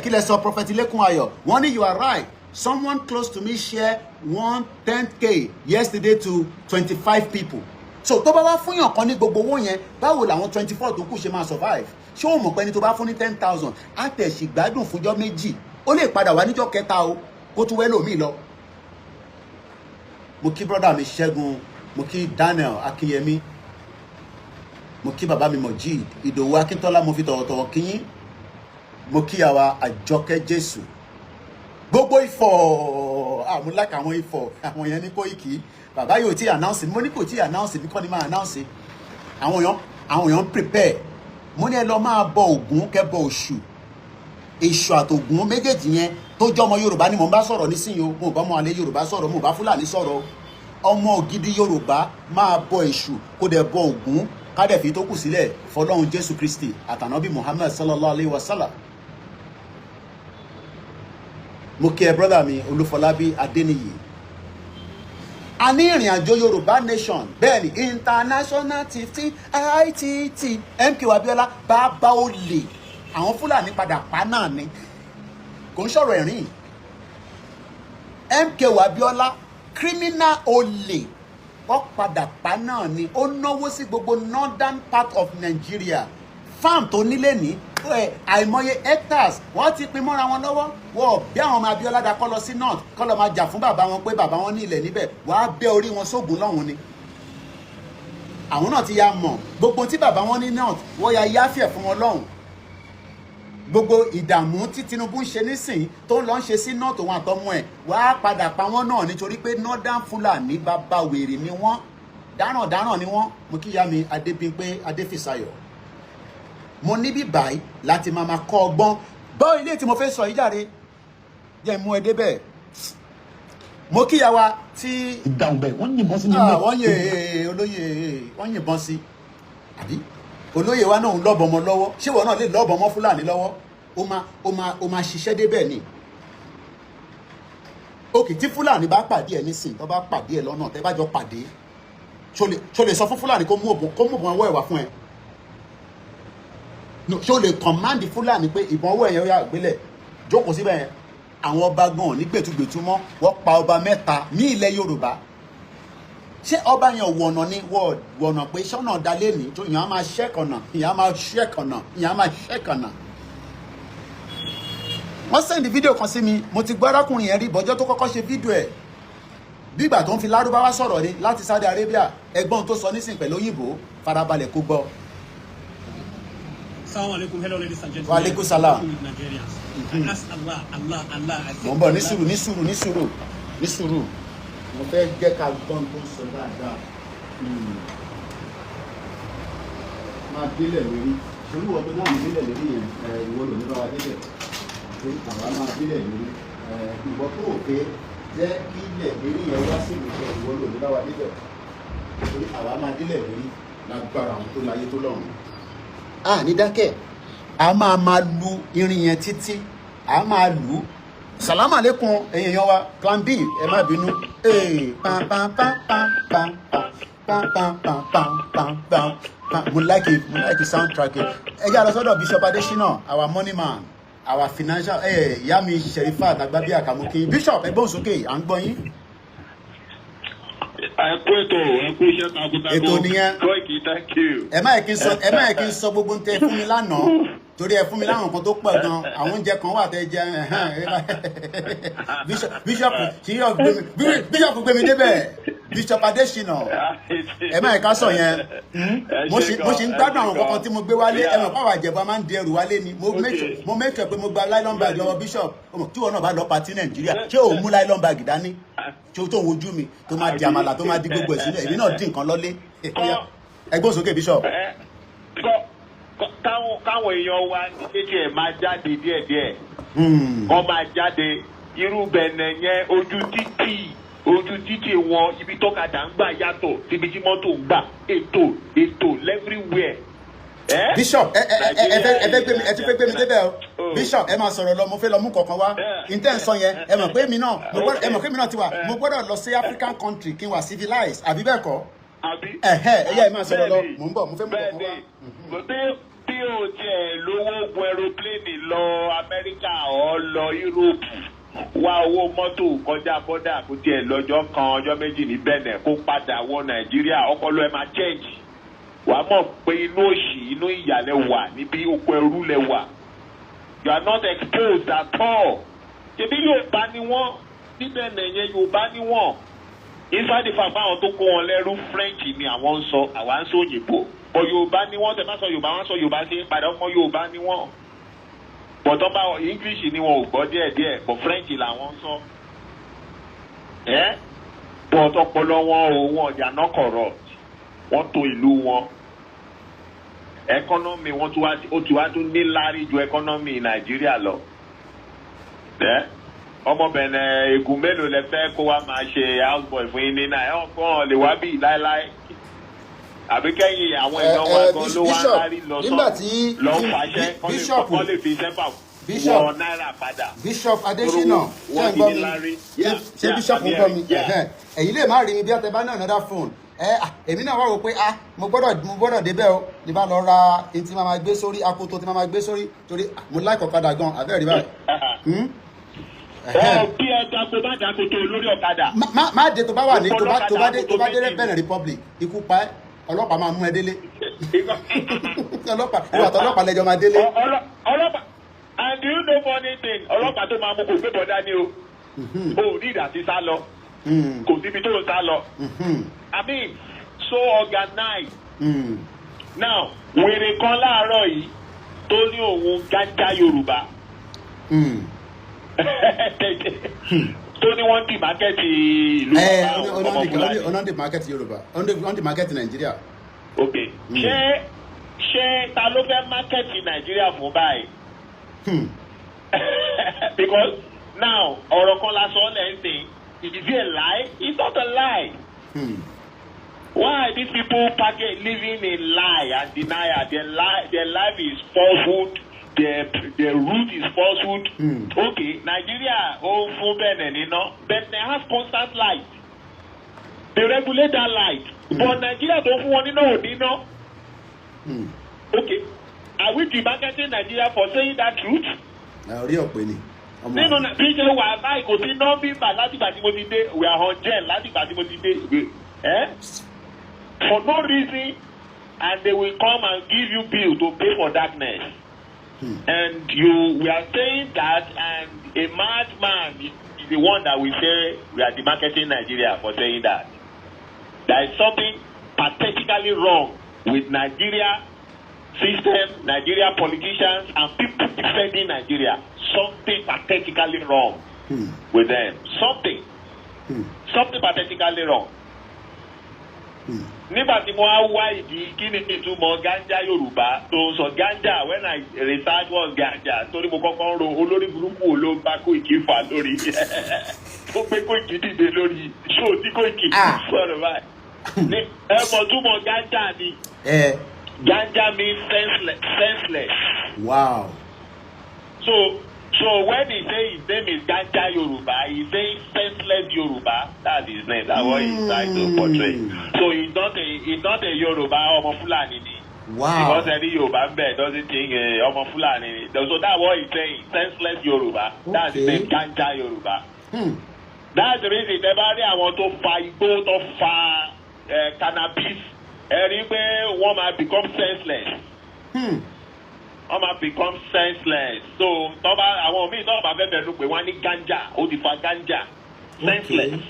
Kí lẹ sọ, Prophet Ilẹ̀kùn Ayọ̀? Wọ́n ní, "You are right. Someone close to me share 110K yesterday to 25 people." So tó bá wá fún yàn kan ní gbogbo owó yẹn, báwo làwọn 24 tó kù ṣe máa survive? Ṣé o mọ̀ pé ẹni tó bá fún ní 10,000 á tẹ̀sí gbádùn fúnjọ́ 2, ó lè padà wá níjọ́ kẹta o, kó tún wẹ́ lòmíì lọ? Mo kí brother mi Ṣẹ́gun, mo kí Daniel Akínyẹmí, mo kí bàbá mi Mojeed Ìdòwú Akíntọ́lá, mo fi tọ̀wọ̀tọ̀wọ̀ kí yín. Mo kí àwa Àjọkẹ́ Jésù, gbogbo Ifọ̀ àmúlákà, àwọn Ifọ̀, àwọn yẹn ní Kóìkì. Bàbá yóò tí announce, mo ní kò tí announce bí kọ́ ni máa announce. Àwọn èèyàn prepare. Mo ní ẹ lọ máa bọ Ògún, kẹ́ bọ Òṣù, Èṣù àtògún méjèèjì yẹn tó jẹ́ ọmọ Yorùbá ni mò ń bá sọ̀rọ̀ nísìnyí o. Mo bá ọmọ àlè Yorùbá sọ̀rọ̀, mo bá Fúlàní sọ̀rọ̀. Ọmọ ògidì Yorùbá máa bọ Èṣù, kó dẹ̀ bọ Ògún, kádẹ̀ fi tó kù sílẹ̀ fọlọ́run Jésù Kristi àtànábì Muhammad sallallahu alayhi wa sallam. Mo kí ẹ, brother mi Olúfọlábí Adéníyì. A ní ìrìn àjò Yorùbá nation, bẹ́ẹ̀ ni international tft itt MK Abiola bàbá olè, àwọn Fúlàní padà pa náà ni, kò ń sọ̀rọ̀ ẹ̀rín. MK Abiola, criminal, olè, wọ́n padà pa náà ni. Ó náwó sí gbogbo northern part of Nigeria. Farm tó nílé ní àìmọye hectares, wọ́n ti pín mọ́ra wọn lọ́wọ́. Wọ́n bí àwọn ọmọ Abiola da kọ́ lọ sí north, kọ́ lọ máa jà fún bàbá wọn pé bàbá wọn ní ilẹ̀ níbẹ̀. Wàá bẹ́ orí wọn sógun lọ́hùn ni. Àwọn náà ti ya mọ̀ gbogbo tí bàbá wọn ní north, wọ́n ya yáfẹ̀ fún wọn lọ́hùn. Gbogbo ìdààmú tí Tinubu ń ṣe nísìn, tó ń lọ ń ṣe sí north, òun àtọmọ ẹ̀, wàá padà pa wọ́n náà, nítorí pé northern Fúlàní, bàbá wèrè ni wọ́n, dáràndáràn ni wọ́n. Mo kí ìyá mi Adébímpé Adéfìsáyọ̀. Mo níbí báyìí láti máa kọ́ ọgbọ́n bọ́ ilé tí mo fẹ́ sọ yìí jáde, jẹ́ mú ẹ débẹ̀. Mo kíyà wa tí Dáhùn bẹ́ẹ̀, wọ́n yìnbọn sí mi. Ah, wọ́n yẹ olóyè, wọ́n yìnbọn sí àbí? Olóyè wa náà ń lọ́bọ̀ ọmọ lọ́wọ́. Ṣé ìwọ náà lè lọ́bọ̀ ọmọ Fúlàní lọ́wọ́? Ó máa ṣiṣẹ́ débẹ̀ ni. Òkè tí Fúlàní bá pàdé ẹ nísìn, tó bá pàdé ẹ lọ́nà, tẹ́ bá jọ pàdé, ṣó lè sọ fún Fúlàní kó mú ògùn ọwọ́ ẹ̀ wá fún ẹ? No, ṣó lè command Fúlàní pé ìbọn ọwọ́ ẹ̀yẹn, ó yá, gbélẹ̀, jókòó síbẹ̀ yẹn? Àwọn ọba gan ní gbẹ̀tugbẹ̀tu mọ́. Wọ́n pa ọba 3 ní ilẹ̀ Yorùbá. Ṣé ọba yẹn wọ̀nà ni? Wọ́n wọ̀nà pé sọ́nà dalé ní tó yàn á máa ṣẹ́kọ̀nà, yàn á máa ṣẹ́kọ̀nà, yàn á máa ṣẹ́kọ̀nà. Wọ́n send fídíò kan sí mi. Mo ti gbọ́ arákùnrin yẹn rí bọ́jọ́ tó kọ́kọ́ ṣe fídíò ẹ̀, bígbà tó ń fi Lárúbáwá sọ̀rọ̀ ni láti Saudi Arabia. Ẹgbọ́n tó sọ nísìn pẹ̀lú òyìnbó, farabalẹ̀ kó gbọ́. Assalamu alaikum. Hello, ladies and gentlemen. Wa alaikum salam. I'm talking with Nigerians. I ask Allah, Allah, Allah. I said Mo ń bọ̀, ní Allah. sùúrù, ní sùúrù, ní sùúrù, ní sùúrù. Mo fẹ́ jẹ́ ká gbọ́n tó ń sọ dáadáa. Máa délẹ̀ lórí torí wọ́n tó náà ń délẹ̀ lórí yẹn, ìwọ ló ní bá wa délẹ̀ torí àwa máa délẹ̀ lórí. Ìwọ tó o pé jẹ́ kí ilẹ̀ lérí yẹn wá sí ìmúṣẹ, ìwọ ló ní bá wa délẹ̀ torí àwa máa délẹ̀ lórí lágbára àwọn tó láyé tó lọ́run. A ní dákẹ́, a máa máa lu irin yẹn títí a máa lù ú. Salamu aleykum, ẹ̀yin èèyàn wa. Plan B, ẹ má bínú. Ee, pam pam pam pam pam pam pam pam pam pam pam pam. Mo like soundtrack ẹ. Ẹ jẹ́ àlọ́ sọ́dọ̀ Bishop Adesina, our money man, our financial. Ẹ ìyá mi Sherifat Agbábíà Kàmúkí. Bishop, ẹ gbóhùn sókè, à ń gbọ́ yín. Ẹ kú ètò, ẹ kú iṣẹ́ takuntakun. Ètò nìyẹn. Koiki, thank you. Ẹ má yẹ kí n sọ gbogbo ń tẹ fún mi lánàá, torí ẹ fún mi láwọn nǹkan tó pọ̀ gan. Àwọn oúnjẹ kan wà tẹ jẹ ẹhẹ́n, Bishop, Bishop gbé mi débẹ̀. Bishop Adesina, ẹ má yẹ ká sọ yẹn. Mo ṣe ń gbádùn àwọn kankan tí mo gbé wálé. Ẹ mọ̀ pàwọn àjẹbọ máa ń di ẹrù wálé ni. Mo make sure pé mo gba nylon bag lọ́wọ́ Bishop. Ọmọ tí wọn náà bá lọ party Nàìjíríà, ṣé òun mú nylon bag dání? Ṣé o tó ń wojú mi tó máa di àmàlà, tó máa di gbogbo ẹ̀ sínú? Èmi náà dín nǹkan lọ́lé. Ẹgbọ́n sókè, Bishop. Káwọn èèyàn wa ní kékeré máa jáde díẹ̀díẹ̀. Kọ́ máa jáde. Irú Bẹ̀nẹ̀ yẹn, ojú títì wọn, ibi tọ́kadà ń gbà yàtọ̀ síbi tí mọ́tò ń gbà. Ètò everywhere. Bishop, ẹ ẹ ẹ ẹ fẹ́ ẹ fẹ́ gbé mi, ẹ ti fẹ́ gbé mi débẹ̀ o. Bishop, ẹ máa sọ̀rọ̀ lọ, mo fẹ́ lọ mú kankan wá. Ntẹ́ ń sọ yẹn, ẹ mọ̀ pé èmi náà mo gbọ́dọ̀, ẹ mọ̀ pé èmi náà ti wà, mo gbọ́dọ̀ lọ sí African country kí n wà civilized, àbí bẹ́ẹ̀ kọ́? Àbí? Ẹ̀hẹ́, ẹ̀yà, ẹ máa sọ̀rọ̀ lọ, mò ń bọ̀, mo fẹ́ mú kankan wá. Bẹ́ẹ̀ni, bí o tiẹ̀ lówó gun aeroplane lọ Amẹ́ríkà ọ̀ lọ Europe, wá owó mọ́tò kọjá bọ́dà, kó tiẹ̀ lọ́jọ́ kan, ọjọ́ 2 ní Benin, kó padà wọ Nàìjíríà, ọpọlọ ẹ máa change. Wàá mọ̀ pé inú òṣì, inú ìyàlẹ̀ wà níbi oko ẹrú lẹ wà. You are not exposed at all. Ṣebí Yorùbá ni wọ́n níbẹ̀ nẹ̀yẹn, Yorùbá ni wọ́n. Inside the fact báwọn tó kó wọn lẹ́rú, French ni àwọn ń sọ, àwa ń sọ òyìnbó, but Yorùbá ni wọ́n. Tẹ̀ má sọ Yorùbá, wọ́n sọ Yorùbá sí padà. Ọmọ Yorùbá ni wọ́n, but tọ́ bá English ni wọn ò gbọ́ díẹ̀díẹ̀, but French làwọn ń sọ ẹ́. But ọpọlọ wọn ò, wọn they are not corrupt. Wọ́n tò ìlú wọn, economy wọn tún wá, ó ti wá tún níláárí ju economy Nàìjíríà lọ. Ẹ́ ọmọ Bẹ̀nẹ̀, ègùn mélòó lẹ fẹ́ kó wá máa ṣe houseboy fún yín ní náà? Ẹ̀ ọ̀gbọ́n lè wá bí láéláé, àbí kẹ́yìn àwọn èèyàn wa gan ló wá lárí lọ sọ lọ fàṣẹ kọ́ lè fi sẹ́fà wọ náírà padà. Bishop Adesina, ṣé ń gbọ́ mi? Ṣé Bishop ń gbọ́ mi? Ẹ̀yin lè má rí mi bí ọtẹ bá ní another phone. Ẹ èmi náà wá wò pé, ah, mo gbọ́dọ̀ débẹ̀ o, ní bá lọ ra ẹni tí màá máa gbé sórí akoto, tí màá máa gbé sórí, torí mo like ọ̀kadà gan, àbẹ́rẹ́ rí báyìí. Ọ bí ẹ dako bá dako tó lórí ọ̀kadà. Má dé tó bá wà ní tó bá dé Benin Republic, ikú pa ẹ́, ọlọ́pàá máa mú ẹ délé. Ọlọ́pàá, ìwà tó ọlọ́pàá lẹ́jọ́ máa délé. Ọlọ́pàá, and do you know funny thing? Ọlọ́pàá tó máa mú kò gbé bọ́dá ní o. O ò ní ìdá sí sá lọ, kò síbi tó ń sá lọ. I mean, so organized. Now, wèrè kan láàárọ̀ yìí tó ní òun gánjà Yorùbá, tó ní wọ́n dì market ìlú bàbá ọmọ Fúlàní. Ọ̀nà dì market Yorùbá, ọ̀nà dì market Nàìjíríà. Ok, ṣé ta ló fẹ́ market Nàìjíríà fún báyìí? Because now, ọ̀rọ̀ kan la sọ lẹ́sìn. Is it a lie? It's not a lie. Why these people package living in lie and denial? Their life is falsehood. Their root is falsehood. Okay, Nigeria ó fún Benin níná. Benin has constant light. They regulate that light. But Nigeria tó fún wọn níná ò níná. Okay, are we demarketing Nigeria for saying that truth? Orí ọ̀pẹ ni. Nínú bí ṣe wà báyìí, kò sí nọ́mbà látìgbà tí mo ti dé. We are on gen látìgbà tí mo ti dé. Eh? For no reason, and they will come and give you bill to pay for darkness. And you we are saying that, and a madman is the one that we say we are demarketing Nigeria for saying that. There is something pathetically wrong with Nigeria system, Nigeria politicians, and people defending Nigeria. Something pathetically wrong with them. Something. Something pathetically wrong. Nígbà tí mo á wá ìdí kí ni ìtumọ̀ ganja Yorùbá tó ń sọ ganja, when I research was ganja, torí mo kọ́kọ́ ń ro olórí burúkú wo ló ń bá Kóìkì fà lórí ó gbé Kóìkì dìde lórí ṣó tí Kóìkì sọ̀rọ̀ báyìí. Ní ẹ mọ̀ túmọ̀ ganja ni? Ẹ. Ganja means senseless, senseless. So when he say his name is Ganja Yoruba, he saying senseless Yoruba. That's his name. That's what he's trying to portray. So he's not a Yoruba, ọmọ Fulani ni. Because any Yoruba ń bẹ̀ doesn't think ọmọ Fulani ni. So that's what he's saying. Senseless Yoruba. That's his name, Ganja Yoruba. That's the reason tẹ́ bá rí àwọn tó fa igbó, tó fa cannabis, ẹ rí pé wọ́n máa become senseless, wọ́n máa become senseless. So tọ́ba àwọn míì tọ́ba fẹ́ bẹ̀rù pé wọ́n á ní ganja, ó ti fa ganja, senseless.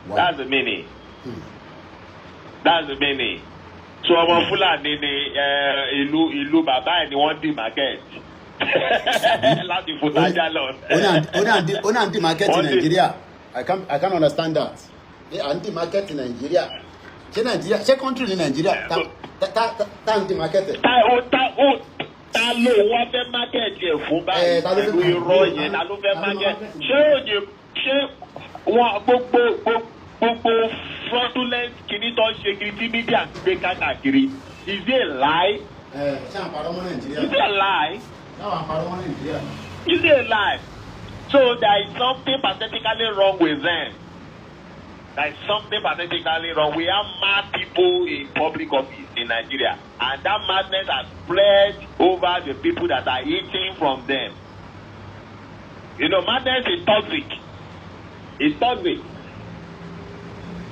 That's the meaning. That's the meaning. So ọmọ Fúlàní ni ìlú bàbá ẹ̀ ni wọ́n demarket láti fòtájà lọ. Ó ní à ń demarket Wọ́n Nàìjíríà. I can't understand that. Ẹ à ń demarket Nàìjíríà. Ṣé Nàìjíríà, ṣé country ní Nàìjíríà tá ń demarket ẹ̀? Ta ó ta ó ta ló wá fẹ́ market ẹ̀ fún báyìí? Ta ló fẹ́ Pẹ̀lú irọ́ yẹn, ta ló fẹ́ ta ló market? market? Ṣé òye ṣé wọn gbogbo fraudulent kìíní tó ń ṣe kiri tí media ń gbé káàkiri, is it a lie? Ẹ ṣé à ń parọ́ mọ́ Nàìjíríà? Is it a lie? Ṣé àwọn à ń parọ́ mọ́ Nàìjíríà? Is it a lie? So there is something pathetically wrong with them. There is something pathetically wrong. We have mad people in public office in Nigeria, and that madness has spread over the people that are eating from them. Madness is toxic. It's toxic.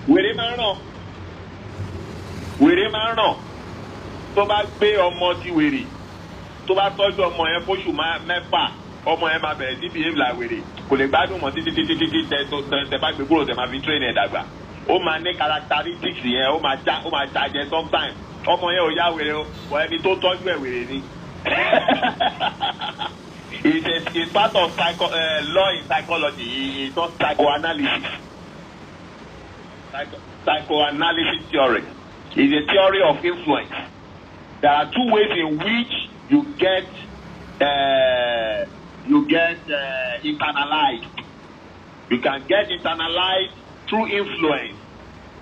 Wèrè máa ń ràn. Wèrè máa ń ràn. Tó bá gbé ọmọ tí wèrè, tó bá tọ́jú ọmọ yẹn fóṣù 6, ọmọ yẹn máa bẹ̀rẹ̀ sí behave like wèrè. Kò lè gbádùn mọ́ títí títí títí tẹ tó tẹ tẹ bá gbé kúrò, tẹ máa fi train ẹ̀ dàgbà. Ó máa ní characteristics yẹn, ó máa já jẹ sometimes. Ọmọ yẹn ò yá wèrè o, wọ ẹni tó tọ́jú ẹ̀ wèrè ni. It's part of law in psychology. It's not psychoanalysis. Psychoanalysis theory is a theory of influence. There are two ways in which you get internalized. You can get internalized through influence,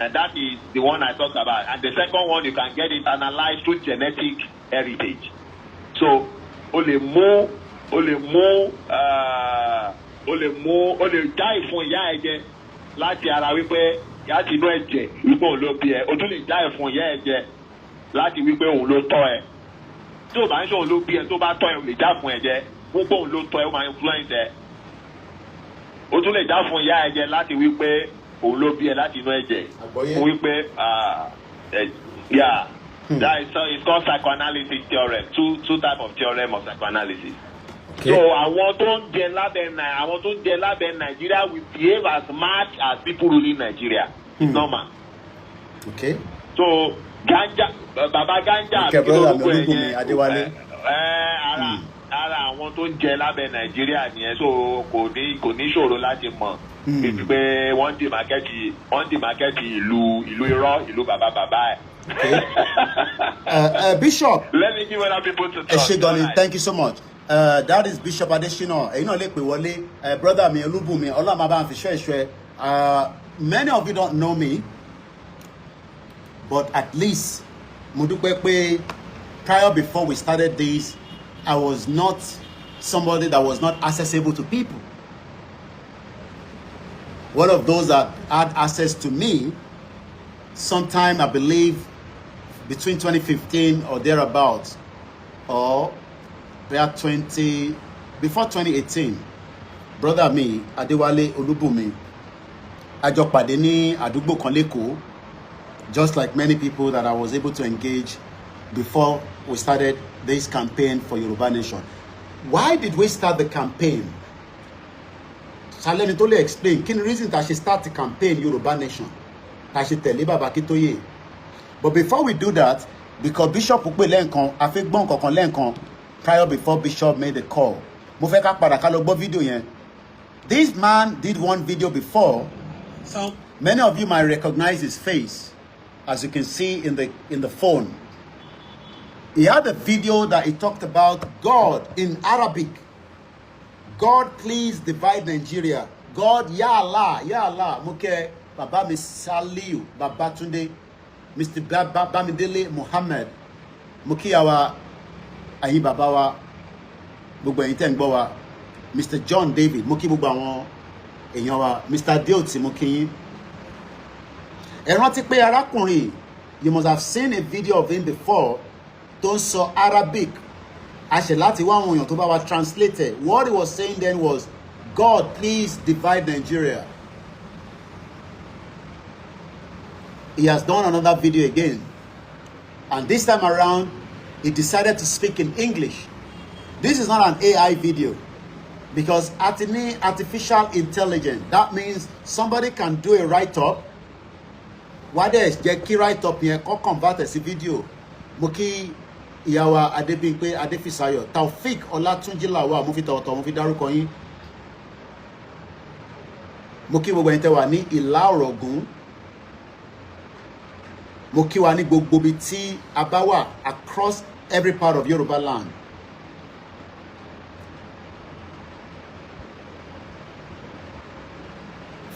and that is the one I talked about. And the second one, you can get internalized through genetic heritage. So, o lè já ìfun ìyá ẹ jẹ láti ara wípé láti inú ẹ̀jẹ̀ wípé òun ló bí ẹ. O tún lè já ìfun ìyá ẹ jẹ láti wípé òun ló tọ́ ẹ. Tí o bá ń ṣe òun ló bí ẹ, tó bá tọ́ ẹ, o lè já fún ẹ jẹ wípé òun ló tọ́ ẹ, ó máa influence ẹ. O tún lè já fún ìyá ẹ jẹ láti wípé òun ló bí ẹ láti inú ẹ̀jẹ̀. Àgbọ́yé. Fún wípé yeah, that is, so it's called psychoanalysis theorem. Two type of theorem of psychoanalysis. So àwọn tó ń jẹ lábẹ́ Nàìjíríà will behave as mad as people ruling Nigeria. It's normal. So ganja, baba ganja, Okay, kí lorúkọ brother mi, ẹ̀ Olúbùnmi yẹn? Adéwálé. Ẹ ara àwọn tó ń jẹ lábẹ́ Nàìjíríà nìyẹn, so kò ní ṣòro láti mọ̀ pé wọ́n demarket ìlú irọ́, ìlú bàbá bàbá ẹ̀. Bishop. Let me give other people to Ẹ talk. ṣé gan ni. Alright. Thank you so much. That is Bishop Adesina. Ẹ̀yin náà lè pè wọlé. Brother mi Olúbùnmi, Ọlọ́run máa bá ń fi ṣọ́ ẹ̀ṣọ́ ẹ. Many of you don't know me, but at least mo dúpẹ́ pé prior before we started this, I was not somebody that was not accessible to people. One of those that had access to me sometime, I believe between 2015 or thereabouts, or we 20 before 2018, brother mi Adéwálé Olúbùnmi, a jọ pàdé ní àdúgbò kan l'Ékòó, just like many people that I was able to engage before we started this campaign for Yoruba Nation. Why did we start the campaign? Ṣàlẹ́ni tó lè explain kí ni reason tá a ṣe start the campaign Yorùbá Nation, tá a ṣe tẹ̀lé Bàbá Akíntóyè? But before we do that, because Bishop pè lẹ́ǹkan, a fẹ́ gbọ́n kankan lẹ́ǹkan prior, before Bishop made the call, mo fẹ́ ká padà ká lọ gbọ́ fídíò yẹn. This man did one video before. So Many of you might recognize his face, as you can see in the phone. He had a video that he talked about God in Arabic. "God, please divide Nigeria. God, Ya Allah, Ya Allah." Mo kẹ́ bàbá mi Saliu Babatunde, Mr. Bamidele Muhammad. Mo kí àwa ẹ̀yin bàbá wa, gbogbo ẹ̀yin tẹ́ ń gbọ́ wa, Mr. John David, mo kí gbogbo àwọn èèyàn wa, Mr. Deoti, mo kí yín. Ẹ rántí pé arákùnrin, you must have seen a video of him before, tó ń sọ Arabic. A ṣe láti wá àwọn èèyàn tó bá wa translate it. What he was saying then was, "God, please divide Nigeria." He has done another video again, and this time around he decided to speak in English. This is not an AI video, because a ti ní artificial intelligence. That means somebody can do a write-up, wá dẹ̀ jẹ́ kí write-up yẹn kó convert ẹ̀ sí video. Mo kí ìyá wa Adébímpé Adéfisayọ̀, Taofik Ọlátúnjí Làwà, mo fi tọ̀wọ̀tọ̀wọ̀ mo fi dárúkọ yín. Mo kí gbogbo ẹ̀yin tẹ́ wà ní Ìlà Ọ̀rọ̀gún. Mo kí wa ní gbogbo ibi tí a bá wà across every part of Yoruba land.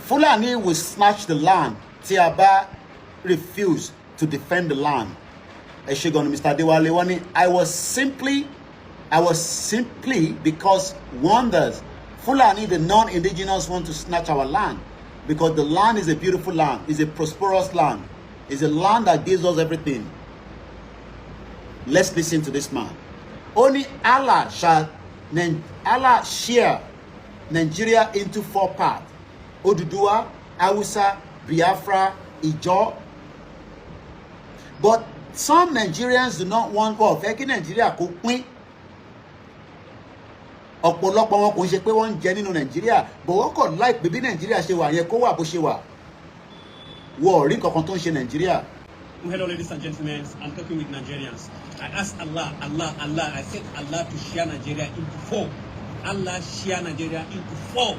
Fulani will snatch the land tí a bá refuse to defend the land. Ẹ ṣé gan ni, Mr. Adéwálé. Wọ́n ní I was simply because wonders Fulani, the non-indigenous, want to snatch our land because the land is a beautiful land, is a prosperous land, is a land that gives us everything. Let's listen to this man. Only Allah shall Allah share Nigeria into four parts: Oduduwa, Hausa, Biafra, Ijaw. But some Nigerians do not want, well, fẹ́ kí Nigeria kó pín. Ọ̀pọ̀lọpọ̀ wọn kò ń ṣe pé wọ́n ń jẹ nínú Nàìjíríà, but wọ́n kọ̀ láìpẹ́ bí Nàìjíríà ṣe wà yẹn kó wà bó ṣe wà. Wọ́n ò rí nǹkan tó ń ṣe Nàìjíríà. Hello, ladies and gentlemen. I'm talking with Nigerians. I asked Allah, Allah, Allah. I said Allah to share Nigeria into four. Allah share Nigeria into four.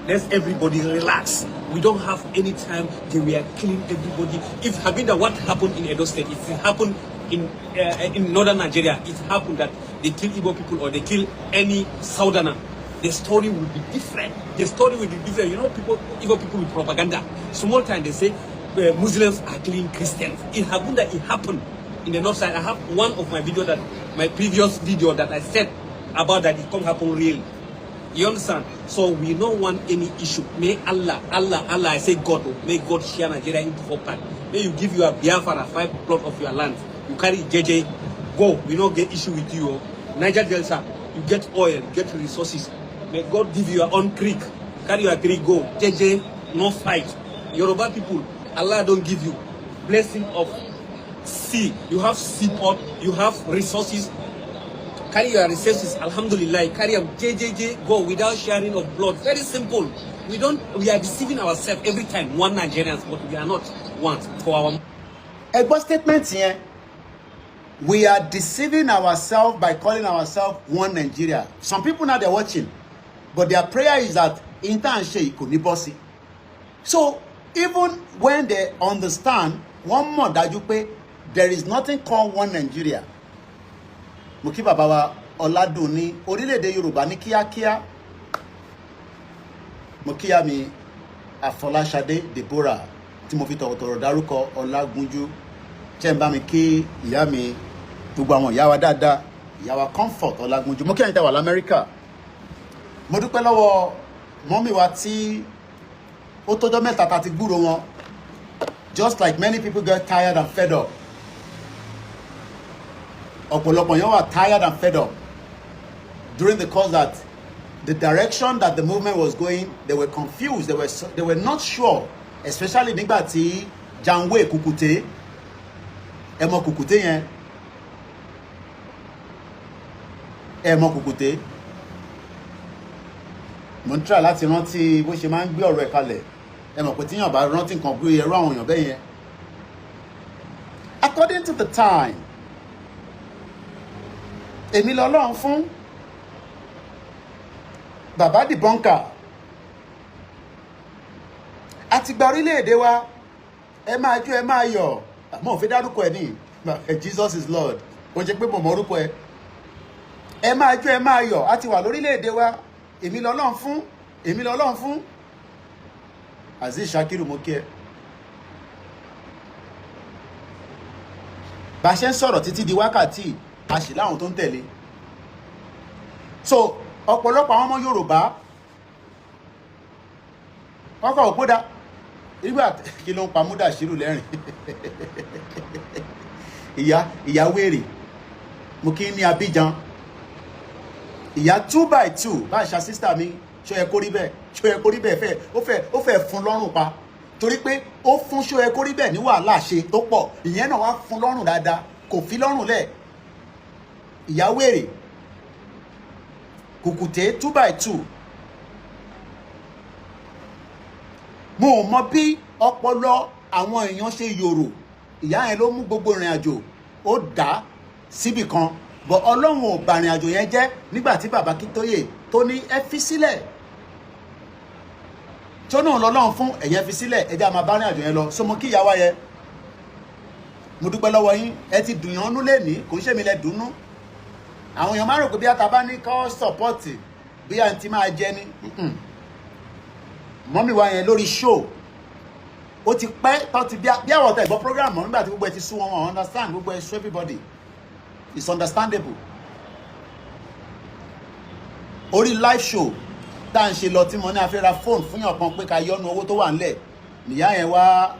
Let's everybody relax. We don't have any time. They were killing everybody. If having that what happened in Edo State, if it happened in northern Nigeria, it happened that they kill Igbo people or they kill any southerner, the story will be different. The story will be different. You know, people, Igbo people with propaganda. Small time they say Muslims are killing Christians. It happened that it happened in the north side. I have one of my video that my previous video that I said about that it can't happen real. You understand? So we don't want any issue. May Allah, Allah, Allah, I say God, oh, may God share Nigeria into four parts. May you give your Biafra five plot of your land. You carry JJ, go. We don't get issue with you. Oh. Niger Delta, you get oil, you get resources. May God give you your own creek. Carry your creek, go. JJ, no fight. Yoruba people, Allah don't give you blessing of sea. You have seaport, you have resources. Carry your resources, alhamdulillah. Carry them, JJJ, go without sharing of blood. Very simple. We don't, we are deceiving ourselves every time. One Nigerians, but we are not one for our Ẹ gbọ́ statement yẹn. We are deceiving ourselves by calling ourselves one Nigeria. Some people now, they're watching, but their prayer is that intern ṣe kò ní bọ́ sí. So even when they understand, wọ́n mọ̀ dájú pé there is nothing called one Nigeria. Mo kí bàbá wa Ọládùn ní orílẹ̀-èdè Yorùbá ní kíákíá. Mo kíyà mi Àfọláṣadé Deborah tí mo fi tọ̀wọ̀tọ̀wọ̀ dárúkọ Ọlágúnjú. Ṣé ń bá mi kí ìyá mi, gbogbo àwọn ìyá wa dáadáa, ìyá wa Comfort Ọlágúnjú. Mo kí ẹ̀yin tẹ́ wà l'Amẹ́ríkà. Mo dúpẹ́ lọ́wọ́ mummy wa tí ó tọ́jọ́ mẹ́ta ta ti gbúrò wọn. Just like many people get tired and fed up, ọ̀pọ̀lọpọ̀ yẹn wà tired and fed up during the course that the direction that the movement was going. They were confused, they were not sure, especially nígbà tí Janwe Kùkùté, ẹ mọ Kùkùté yẹn, ẹ mọ Kùkùté. Mo ń try láti rántí bó ṣe máa ń gbé ọ̀rọ̀ ẹ̀ kalẹ̀. Ẹ mọ̀ pé tíyàn bá rántí nǹkan bí ẹrú àwọn èèyàn bẹ́ẹ̀ yẹn. According to the time, èmi lọ́lọ́run fún bàbá dìbọ́nkà àti gba orílẹ̀-èdè wa. Ẹ máa jó, ẹ máa yọ̀. Àmọ́ òfin dárúkọ ẹ ní Jesus is Lord. Ó jẹ́ pé mo mọ orúkọ ẹ. Ẹ máa jó, ẹ máa yọ̀, a ti wà lórílẹ̀-èdè wa. Èmi lọ́lọ́run fún, èmi lọ́lọ́run fún. Azeez Shakiru, mo kí ẹ. Bá a ṣe ń sọ̀rọ̀ títí di wákàtí, a sì láwọn tó ń tẹ̀lé. So ọ̀pọ̀lọpọ̀ àwọn ọmọ Yorùbá wọ́n kọ̀ òpódà nígbà. Kí ló ń pa Múdàṣírù lẹ́rìn? Ìyá ìyá wèrè, mo kí ní Abidjan. Ìyá 2 by 2 bá ṣa sister mi. Ṣó yẹ kó rí bẹ́ẹ̀? Ṣó yẹ kó rí bẹ́ẹ̀? Fẹ́ ó fẹ́ fún lọ́rùn pa, torí pé ó fún ṣó yẹ kó rí bẹ́ẹ̀ ní wàhálà ṣe tó pọ̀. Ìyẹn náà wá fún lọ́rùn dáadáa, kò fi lọ́rùn lẹ̀. Ìyá wèrè kùkùté 2 by 2. Mo ò mọ bí ọpọlọ àwọn èèyàn ṣe yòrò. Ìyá yẹn ló mú gbogbo ìrìn àjò, ó dá síbì kan bọ. Ọlọ́run ò bà ìrìn àjò yẹn jẹ́ nígbà tí bàbá Akíntóyè tó ní ẹ fi sílẹ̀, tó náà lọ́lọ́run fún ẹ̀yẹ, fi sílẹ̀, ẹ jẹ́ a máa bá ìrìn àjò yẹn lọ. So mo kí ìyá wa yẹn, mo dúpẹ́ lọ́wọ́ yín. Ẹ ti dùn yàn nú lẹ́ni, kò ń ṣèmi lẹ dùnú. Àwọn èèyàn máa rò pé bí ata bá ní kọ́ sọ̀pọ́ọ̀tì bí à ń ti máa jẹ ní mọ́mí wa yẹn lórí show. Ó ti pẹ́ tó ti bí àwọn ọ̀tá ìgbọ́ program mọ́. Nígbà tí gbogbo ẹ ti sú wọn, wọn understand gbogbo ẹ sú everybody. It's understandable. Orí live show tá à ń ṣe lọ tí mo ní a fẹ́ ra fóònù fún yàn kan pé ká yọnu owó tó wà ńlẹ̀, nìyá yẹn wá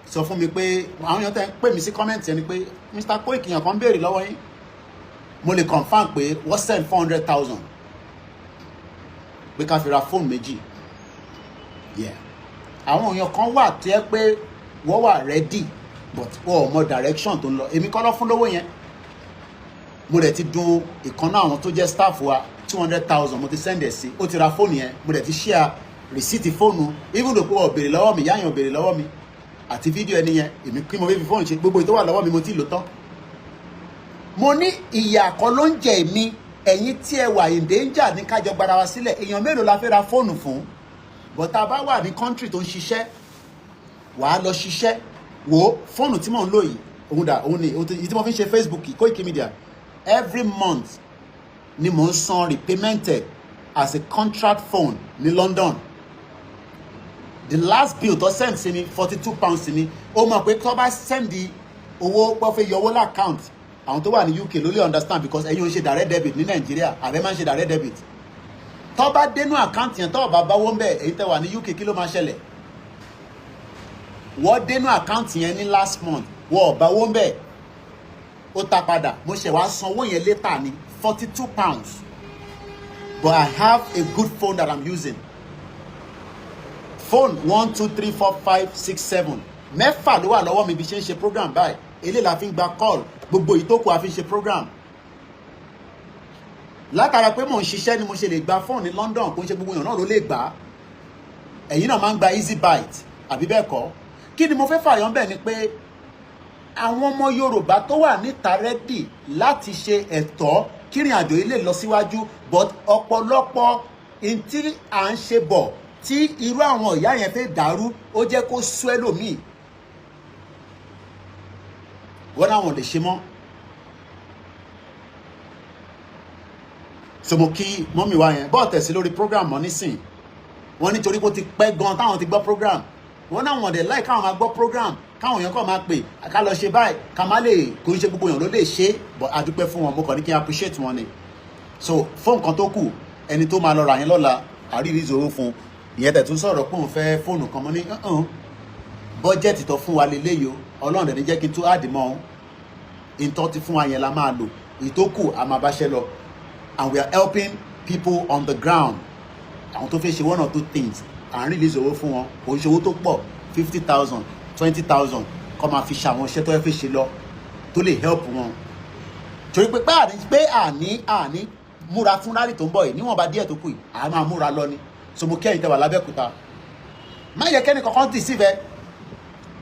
sọ fún mi pé àwọn èèyàn tẹ́ ń pè mí sí comment yẹn ni pé Mr. Koiki, yàn kan béèrè lọ́wọ́ yín. Mo lè confirm pé wọ́n send 400,000 pé ká fi ra fóònù méjì. Yeah, àwọn èèyàn kan wà tó yẹ pé wọ́n wà ready, but wọ́n ò mọ direction tó ń lọ. Èmi kọ́ lọ fún lówó yẹn. Mo dẹ̀ ti dun ìkan náà àwọn tó jẹ́ staff wa, 200,000 mo ti send ẹ̀ sí, ó ti ra fóònù yẹn. Mo dẹ̀ ti share receipt fóònù, even though pé wọ́n béèrè lọ́wọ́ mi, yáyàn béèrè lọ́wọ́ mi àti fídíò ẹni yẹn. Èmi kí mo fi fóònù ṣe gbogbo ètò wà lọ́wọ́ mi, mo ti lò tán. Mo ní ìyà kan ló ń jẹ èmi, ẹ̀yin tí ẹ wà in danger ní kájọ gbára wa sílẹ̀. Èèyàn mélòó la fẹ́ ra fóònù fún? But tá a bá wà ní country tó ń ṣiṣẹ́, wàá lọ ṣiṣẹ́. Wo fóònù tí mò ń lò yìí, òun dà, òun ni èyí tí mo fi ń ṣe Facebook, Koiki Media. Every month ni mò ń san repayment as a contract phone ní London. The last bill tó send sí mi, £42 sí mi. Ó mọ̀ pé tó bá send owó pé ó fẹ́ yọ owó l'account, àwọn tó wà ní UK ló lè understand, because ẹ̀yin ò ń ṣe direct debit ní Nàìjíríà, àbẹ́ máa ń ṣe direct debit. Tó bá dénú account yẹn, tó bá báwó ń bẹ̀, èyí tẹ́ wà ní UK, kí ló máa ṣẹlẹ̀? Wọ́n dénú account yẹn ní last month, wọ́n ò báwó ń bẹ̀, ó ta padà. Mo ṣẹ̀ wá sanwó yẹn later ní £42, but I have a good phone that I'm using. Phone one, two, three, four, five, six, seven, mẹ́fà ló wà lọ́wọ́ mi bí ṣe ń ṣe program báyìí. Eléyìí la fi ń gba call, gbogbo ìtókù a fi ń ṣe program. Látara pé mò ń ṣiṣẹ́ ni mo ṣe lè gba fóònù ní London. Kò ń ṣe gbogbo èèyàn náà ló lè gbà á. Ẹ̀yin náà máa ń gba easy bite, àbí bẹ́ẹ̀ kọ́? Kí ni mo fẹ́ fààyàn bẹ́ẹ̀ ni pé àwọn ọmọ Yorùbá tó wà níta ready láti ṣe ẹ̀tọ́ kírìn àjò yìí lè lọ síwájú, but ọ̀pọ̀lọpọ̀ n tí à ń ṣe bọ̀ tí irú àwọn ìyá yẹn fẹ́ dàrú, ó jẹ́ kó sú ẹlòmíì, wọ́n náà wọ́n lè ṣe mọ́. So mo kí mọ́mì wa yẹn bọ́ọ̀ tẹ̀sí lórí program mọ́ nísìn. Wọ́n nítorí kó ti pẹ́ gan táwọn ti gbọ́ program, wọ́n náà wọ́n dẹ̀ láì káwọn máa gbọ́ program, káwọn èèyàn kàn máa pè ká lọ ṣe báyìí, ká má lè. Kò ń ṣe gbogbo èèyàn ló lè ṣe, but a dúpẹ́ fún wọn. Mo kàn ní kí n appreciate wọn ni. So fóònù kan tó kù, ẹni tó máa lọ rà yẹn lọ́la, àríyí ìṣòro fún ìyẹn tẹ̀ tún sọ̀rọ̀ pé òun fẹ́ fóònù kan. Mọ́ ní bọ́jẹ̀tì tó fún wa leléyìí o, Ọlọ́run dẹ̀ ní jẹ́ kí n tún àdìmọ́ ọ́n. Ìtọ́ ti fún wa yẹn la máa lò, ìtókù a máa báṣẹ́ lọ. And we are helping people on the ground. Àwọn tó fẹ́ ṣe one or two things, à ń release owó fún wọn. Kò ń ṣe owó tó pọ̀, 50,000, 20,000, kọ́ máa fi ṣe àwọn iṣẹ́ tó fẹ́ ṣe lọ tó lè help wọn. Torí pé àní múra fún rally tó ń bọ̀ yìí, níwọ̀nba díẹ̀ tó kù yìí, à máa múra lọ ni. So mo kí ẹ̀yin tẹ́ wà lábẹ́òkúta. Má yẹ kẹ́ni kankan deceive ẹ.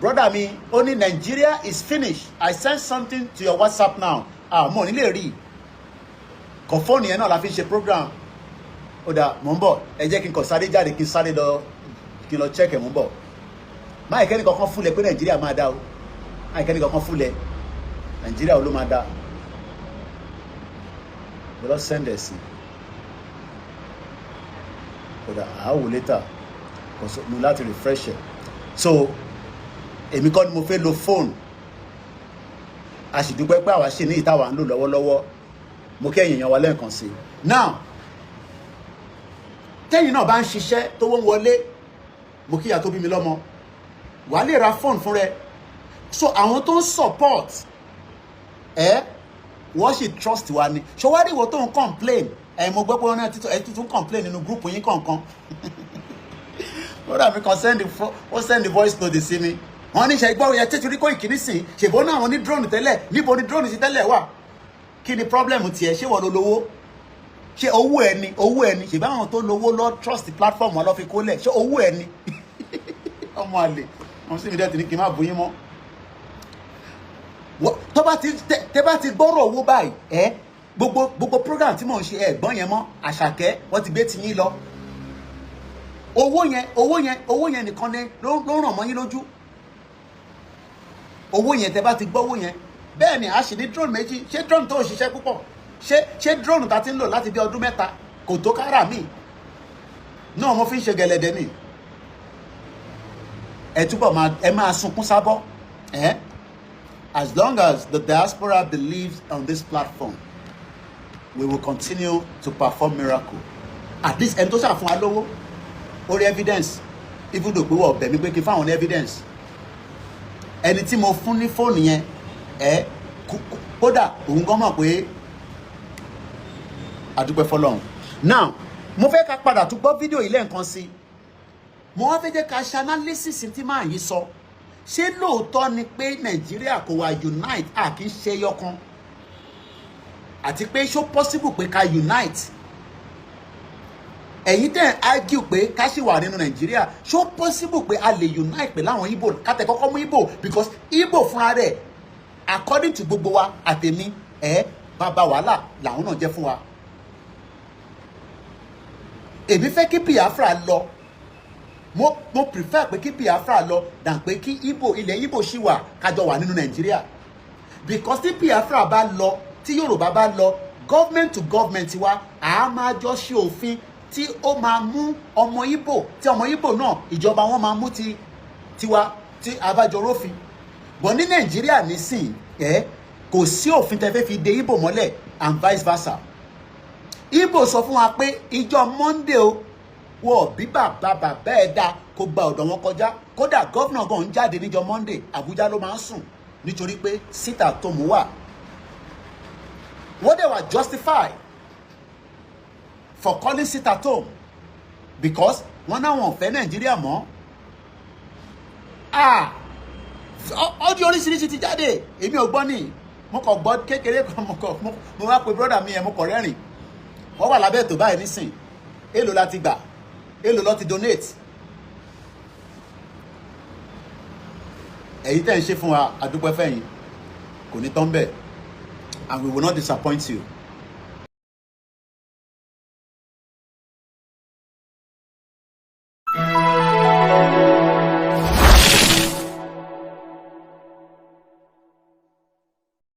Brother mi, ó ní Nigeria is finished. I send something to your WhatsApp now. Ah, mo ní lè rí kọ fóònù yẹn náà la fi ń ṣe program. Ó dà, mò ń bọ̀. Ẹ jẹ́ kí n kàn sáré jáde, kí n sáré lọ, kí n lọ check ẹ̀. Mò ń bọ̀. Má yẹ kẹ́ni kankan fúnlẹ̀ pé Nàìjíríà máa dá o. Má yẹ kẹ́ni kankan fúnlẹ̀ Nàìjíríà ò ló máa dá. Mo lọ send ẹ̀ sí. Ó dà, àá wò later. Kò sọ mo láti refresh ẹ̀. So èmi kọ́ ni mo fẹ́ lo fóònù. A sì dúpẹ́ pé àwa ṣì ní ìtawà ń lò lọ́wọ́lọ́wọ́. Mo kí ẹ̀yin èèyàn wa lẹ́ẹ̀kan sí i. Now, tẹ́yìn náà bá ń ṣiṣẹ́ tó wọ́n wọlé, mo kí ìyá tó bí mi lọ́mọ, wàá lè ra fóònù fún rẹ. So àwọn tó ń support ẹ, wọ́n sì trust wa ni. Ṣọwárí ìwọ tó ń complain ẹ, mo gbọ́ pé wọ́n náà ẹ tuntun complain nínú group yín kọ̀ọ̀kan. Brother mi kan send ó send voice note sí mi. Wọ́n ní ṣe gbọ́ yẹn tètè rí Koiki nísìn, ṣèbó náà wọ́n ní drone tẹ́lẹ̀. Níbo ni drone ti tẹ́lẹ̀ wà? Kí ni problem tiẹ̀? Ṣé wọ́n lo lówó? Ṣé owó ẹ ni? Owó ẹ ni? Ṣèbá àwọn tó lówó lọ trust platform wọn lọ fi kólẹ̀. Ṣé owó ẹ ni? Ọmọ àlè wọn sì mi dẹ́ ti ní kí n má bóyín mọ́. Tó bá ti tẹ bá ti gbọ́rọ̀ owó báyìí, ẹ gbogbo program tí mò ń ṣe, ẹ gbọ́n yẹn mọ́. Àṣàkẹ́, wọ́n ti gbé ti yín lọ. Owó yẹn, owó yẹn, owó yẹn nìkan ni ló ràn mọ́ yín lójú. Owó yẹn, tẹ bá ti gbọ́ owó yẹn, bẹ́ẹ̀ ni. A sì ní drone méjì. Ṣé drone tó ń ṣiṣẹ́ púpọ̀? Ṣé drone ta ti ń lò láti bí ọdún 3 kò tó kára mi náà? Mo fi ń ṣe gẹlẹdẹ ni. Ẹ túbọ̀ máa, ẹ máa sunkún sábọ́ ẹ. As long as the diaspora believes on this platform, we will continue to perform miracle. At least ẹni tó ṣàfún wa lówó, ó rí evidence, even though pé wọ́n bẹ̀ mí pé kí n fáwọn ní evidence. Ẹni tí mo fún ní fóònù yẹn ẹ, kódà òun gan mọ̀ pé àdúpẹ́ fọlọ́run. Now, mo fẹ́ ká padà tún gbọ́ fídíò yìí lẹ́ẹ̀kan sí i. Mo wá fẹ́ jẹ́ ká ṣe analysis tí máa yìí sọ. Ṣé lóòótọ́ ni pé Nàìjíríà kò wá unite, a kì í ṣe yọkan? Àti pé ṣó possible pé ká unite? Ẹ̀yin tẹ̀ argue pé ká ṣì wà nínú Nàìjíríà, ṣó possible pé a lè unite pẹ̀lú àwọn Igbo? Ká tẹ̀ kọ́kọ́ mú Igbo, because Igbo fúnra rẹ̀, according to gbogbo wa àtẹ̀mí ẹ̀, bàbá wàhálà làwọn náà jẹ́ fún wa. Èmi fẹ́ kí Biafra lọ. Mo prefer pé kí Biafra lọ than pé kí Igbo, ilẹ̀ Igbo ṣì wà, kájọ wà nínú Nàìjíríà, because tí Biafra bá lọ, tí Yorùbá bá lọ, government to government wa, a máa jọ ṣe òfin tí ó máa mú ọmọ Igbo, tí ọmọ Igbo náà, ìjọba wọn máa mú ti tiwa tí a bá jọ rófin. But ní Nàìjíríà nísìn ẹ, kò sí òfin tẹ́ fẹ́ fi de Igbo mọ́lẹ̀ and vice versa. Igbo sọ fún wa pé ìjọ Monday o, wọ bí bàbá bàbá ẹ̀ dá kó gba ọ̀dọ̀ wọn kọjá. Kódà governor gan ń jáde níjọ Monday, Àbújá ló máa ń sùn, nítorí pé síta tó mú wà. Wọ́n dẹ̀ wà justify for calling sit at home, because wọ́n náà wọ́n fẹ́ Nàìjíríà mọ́. Ah, ọdún oríṣiríṣi ti jáde. Èmi ò gbọ́ ní, mo kàn gbọ́ kékeré kan. Mo kàn mo wá pe brother mi yẹn, mo kàn rẹ́rìn. Wọ́n wà lábẹ́ ètò báyìí nísìn. Èlò la ti gbà? Èlò ló ti donate? Ẹ̀yin tẹ́ ń ṣe fún wa, àdúpẹ́ fẹ́yìn, kò ní tán bẹ́ẹ̀, and we will not disappoint you.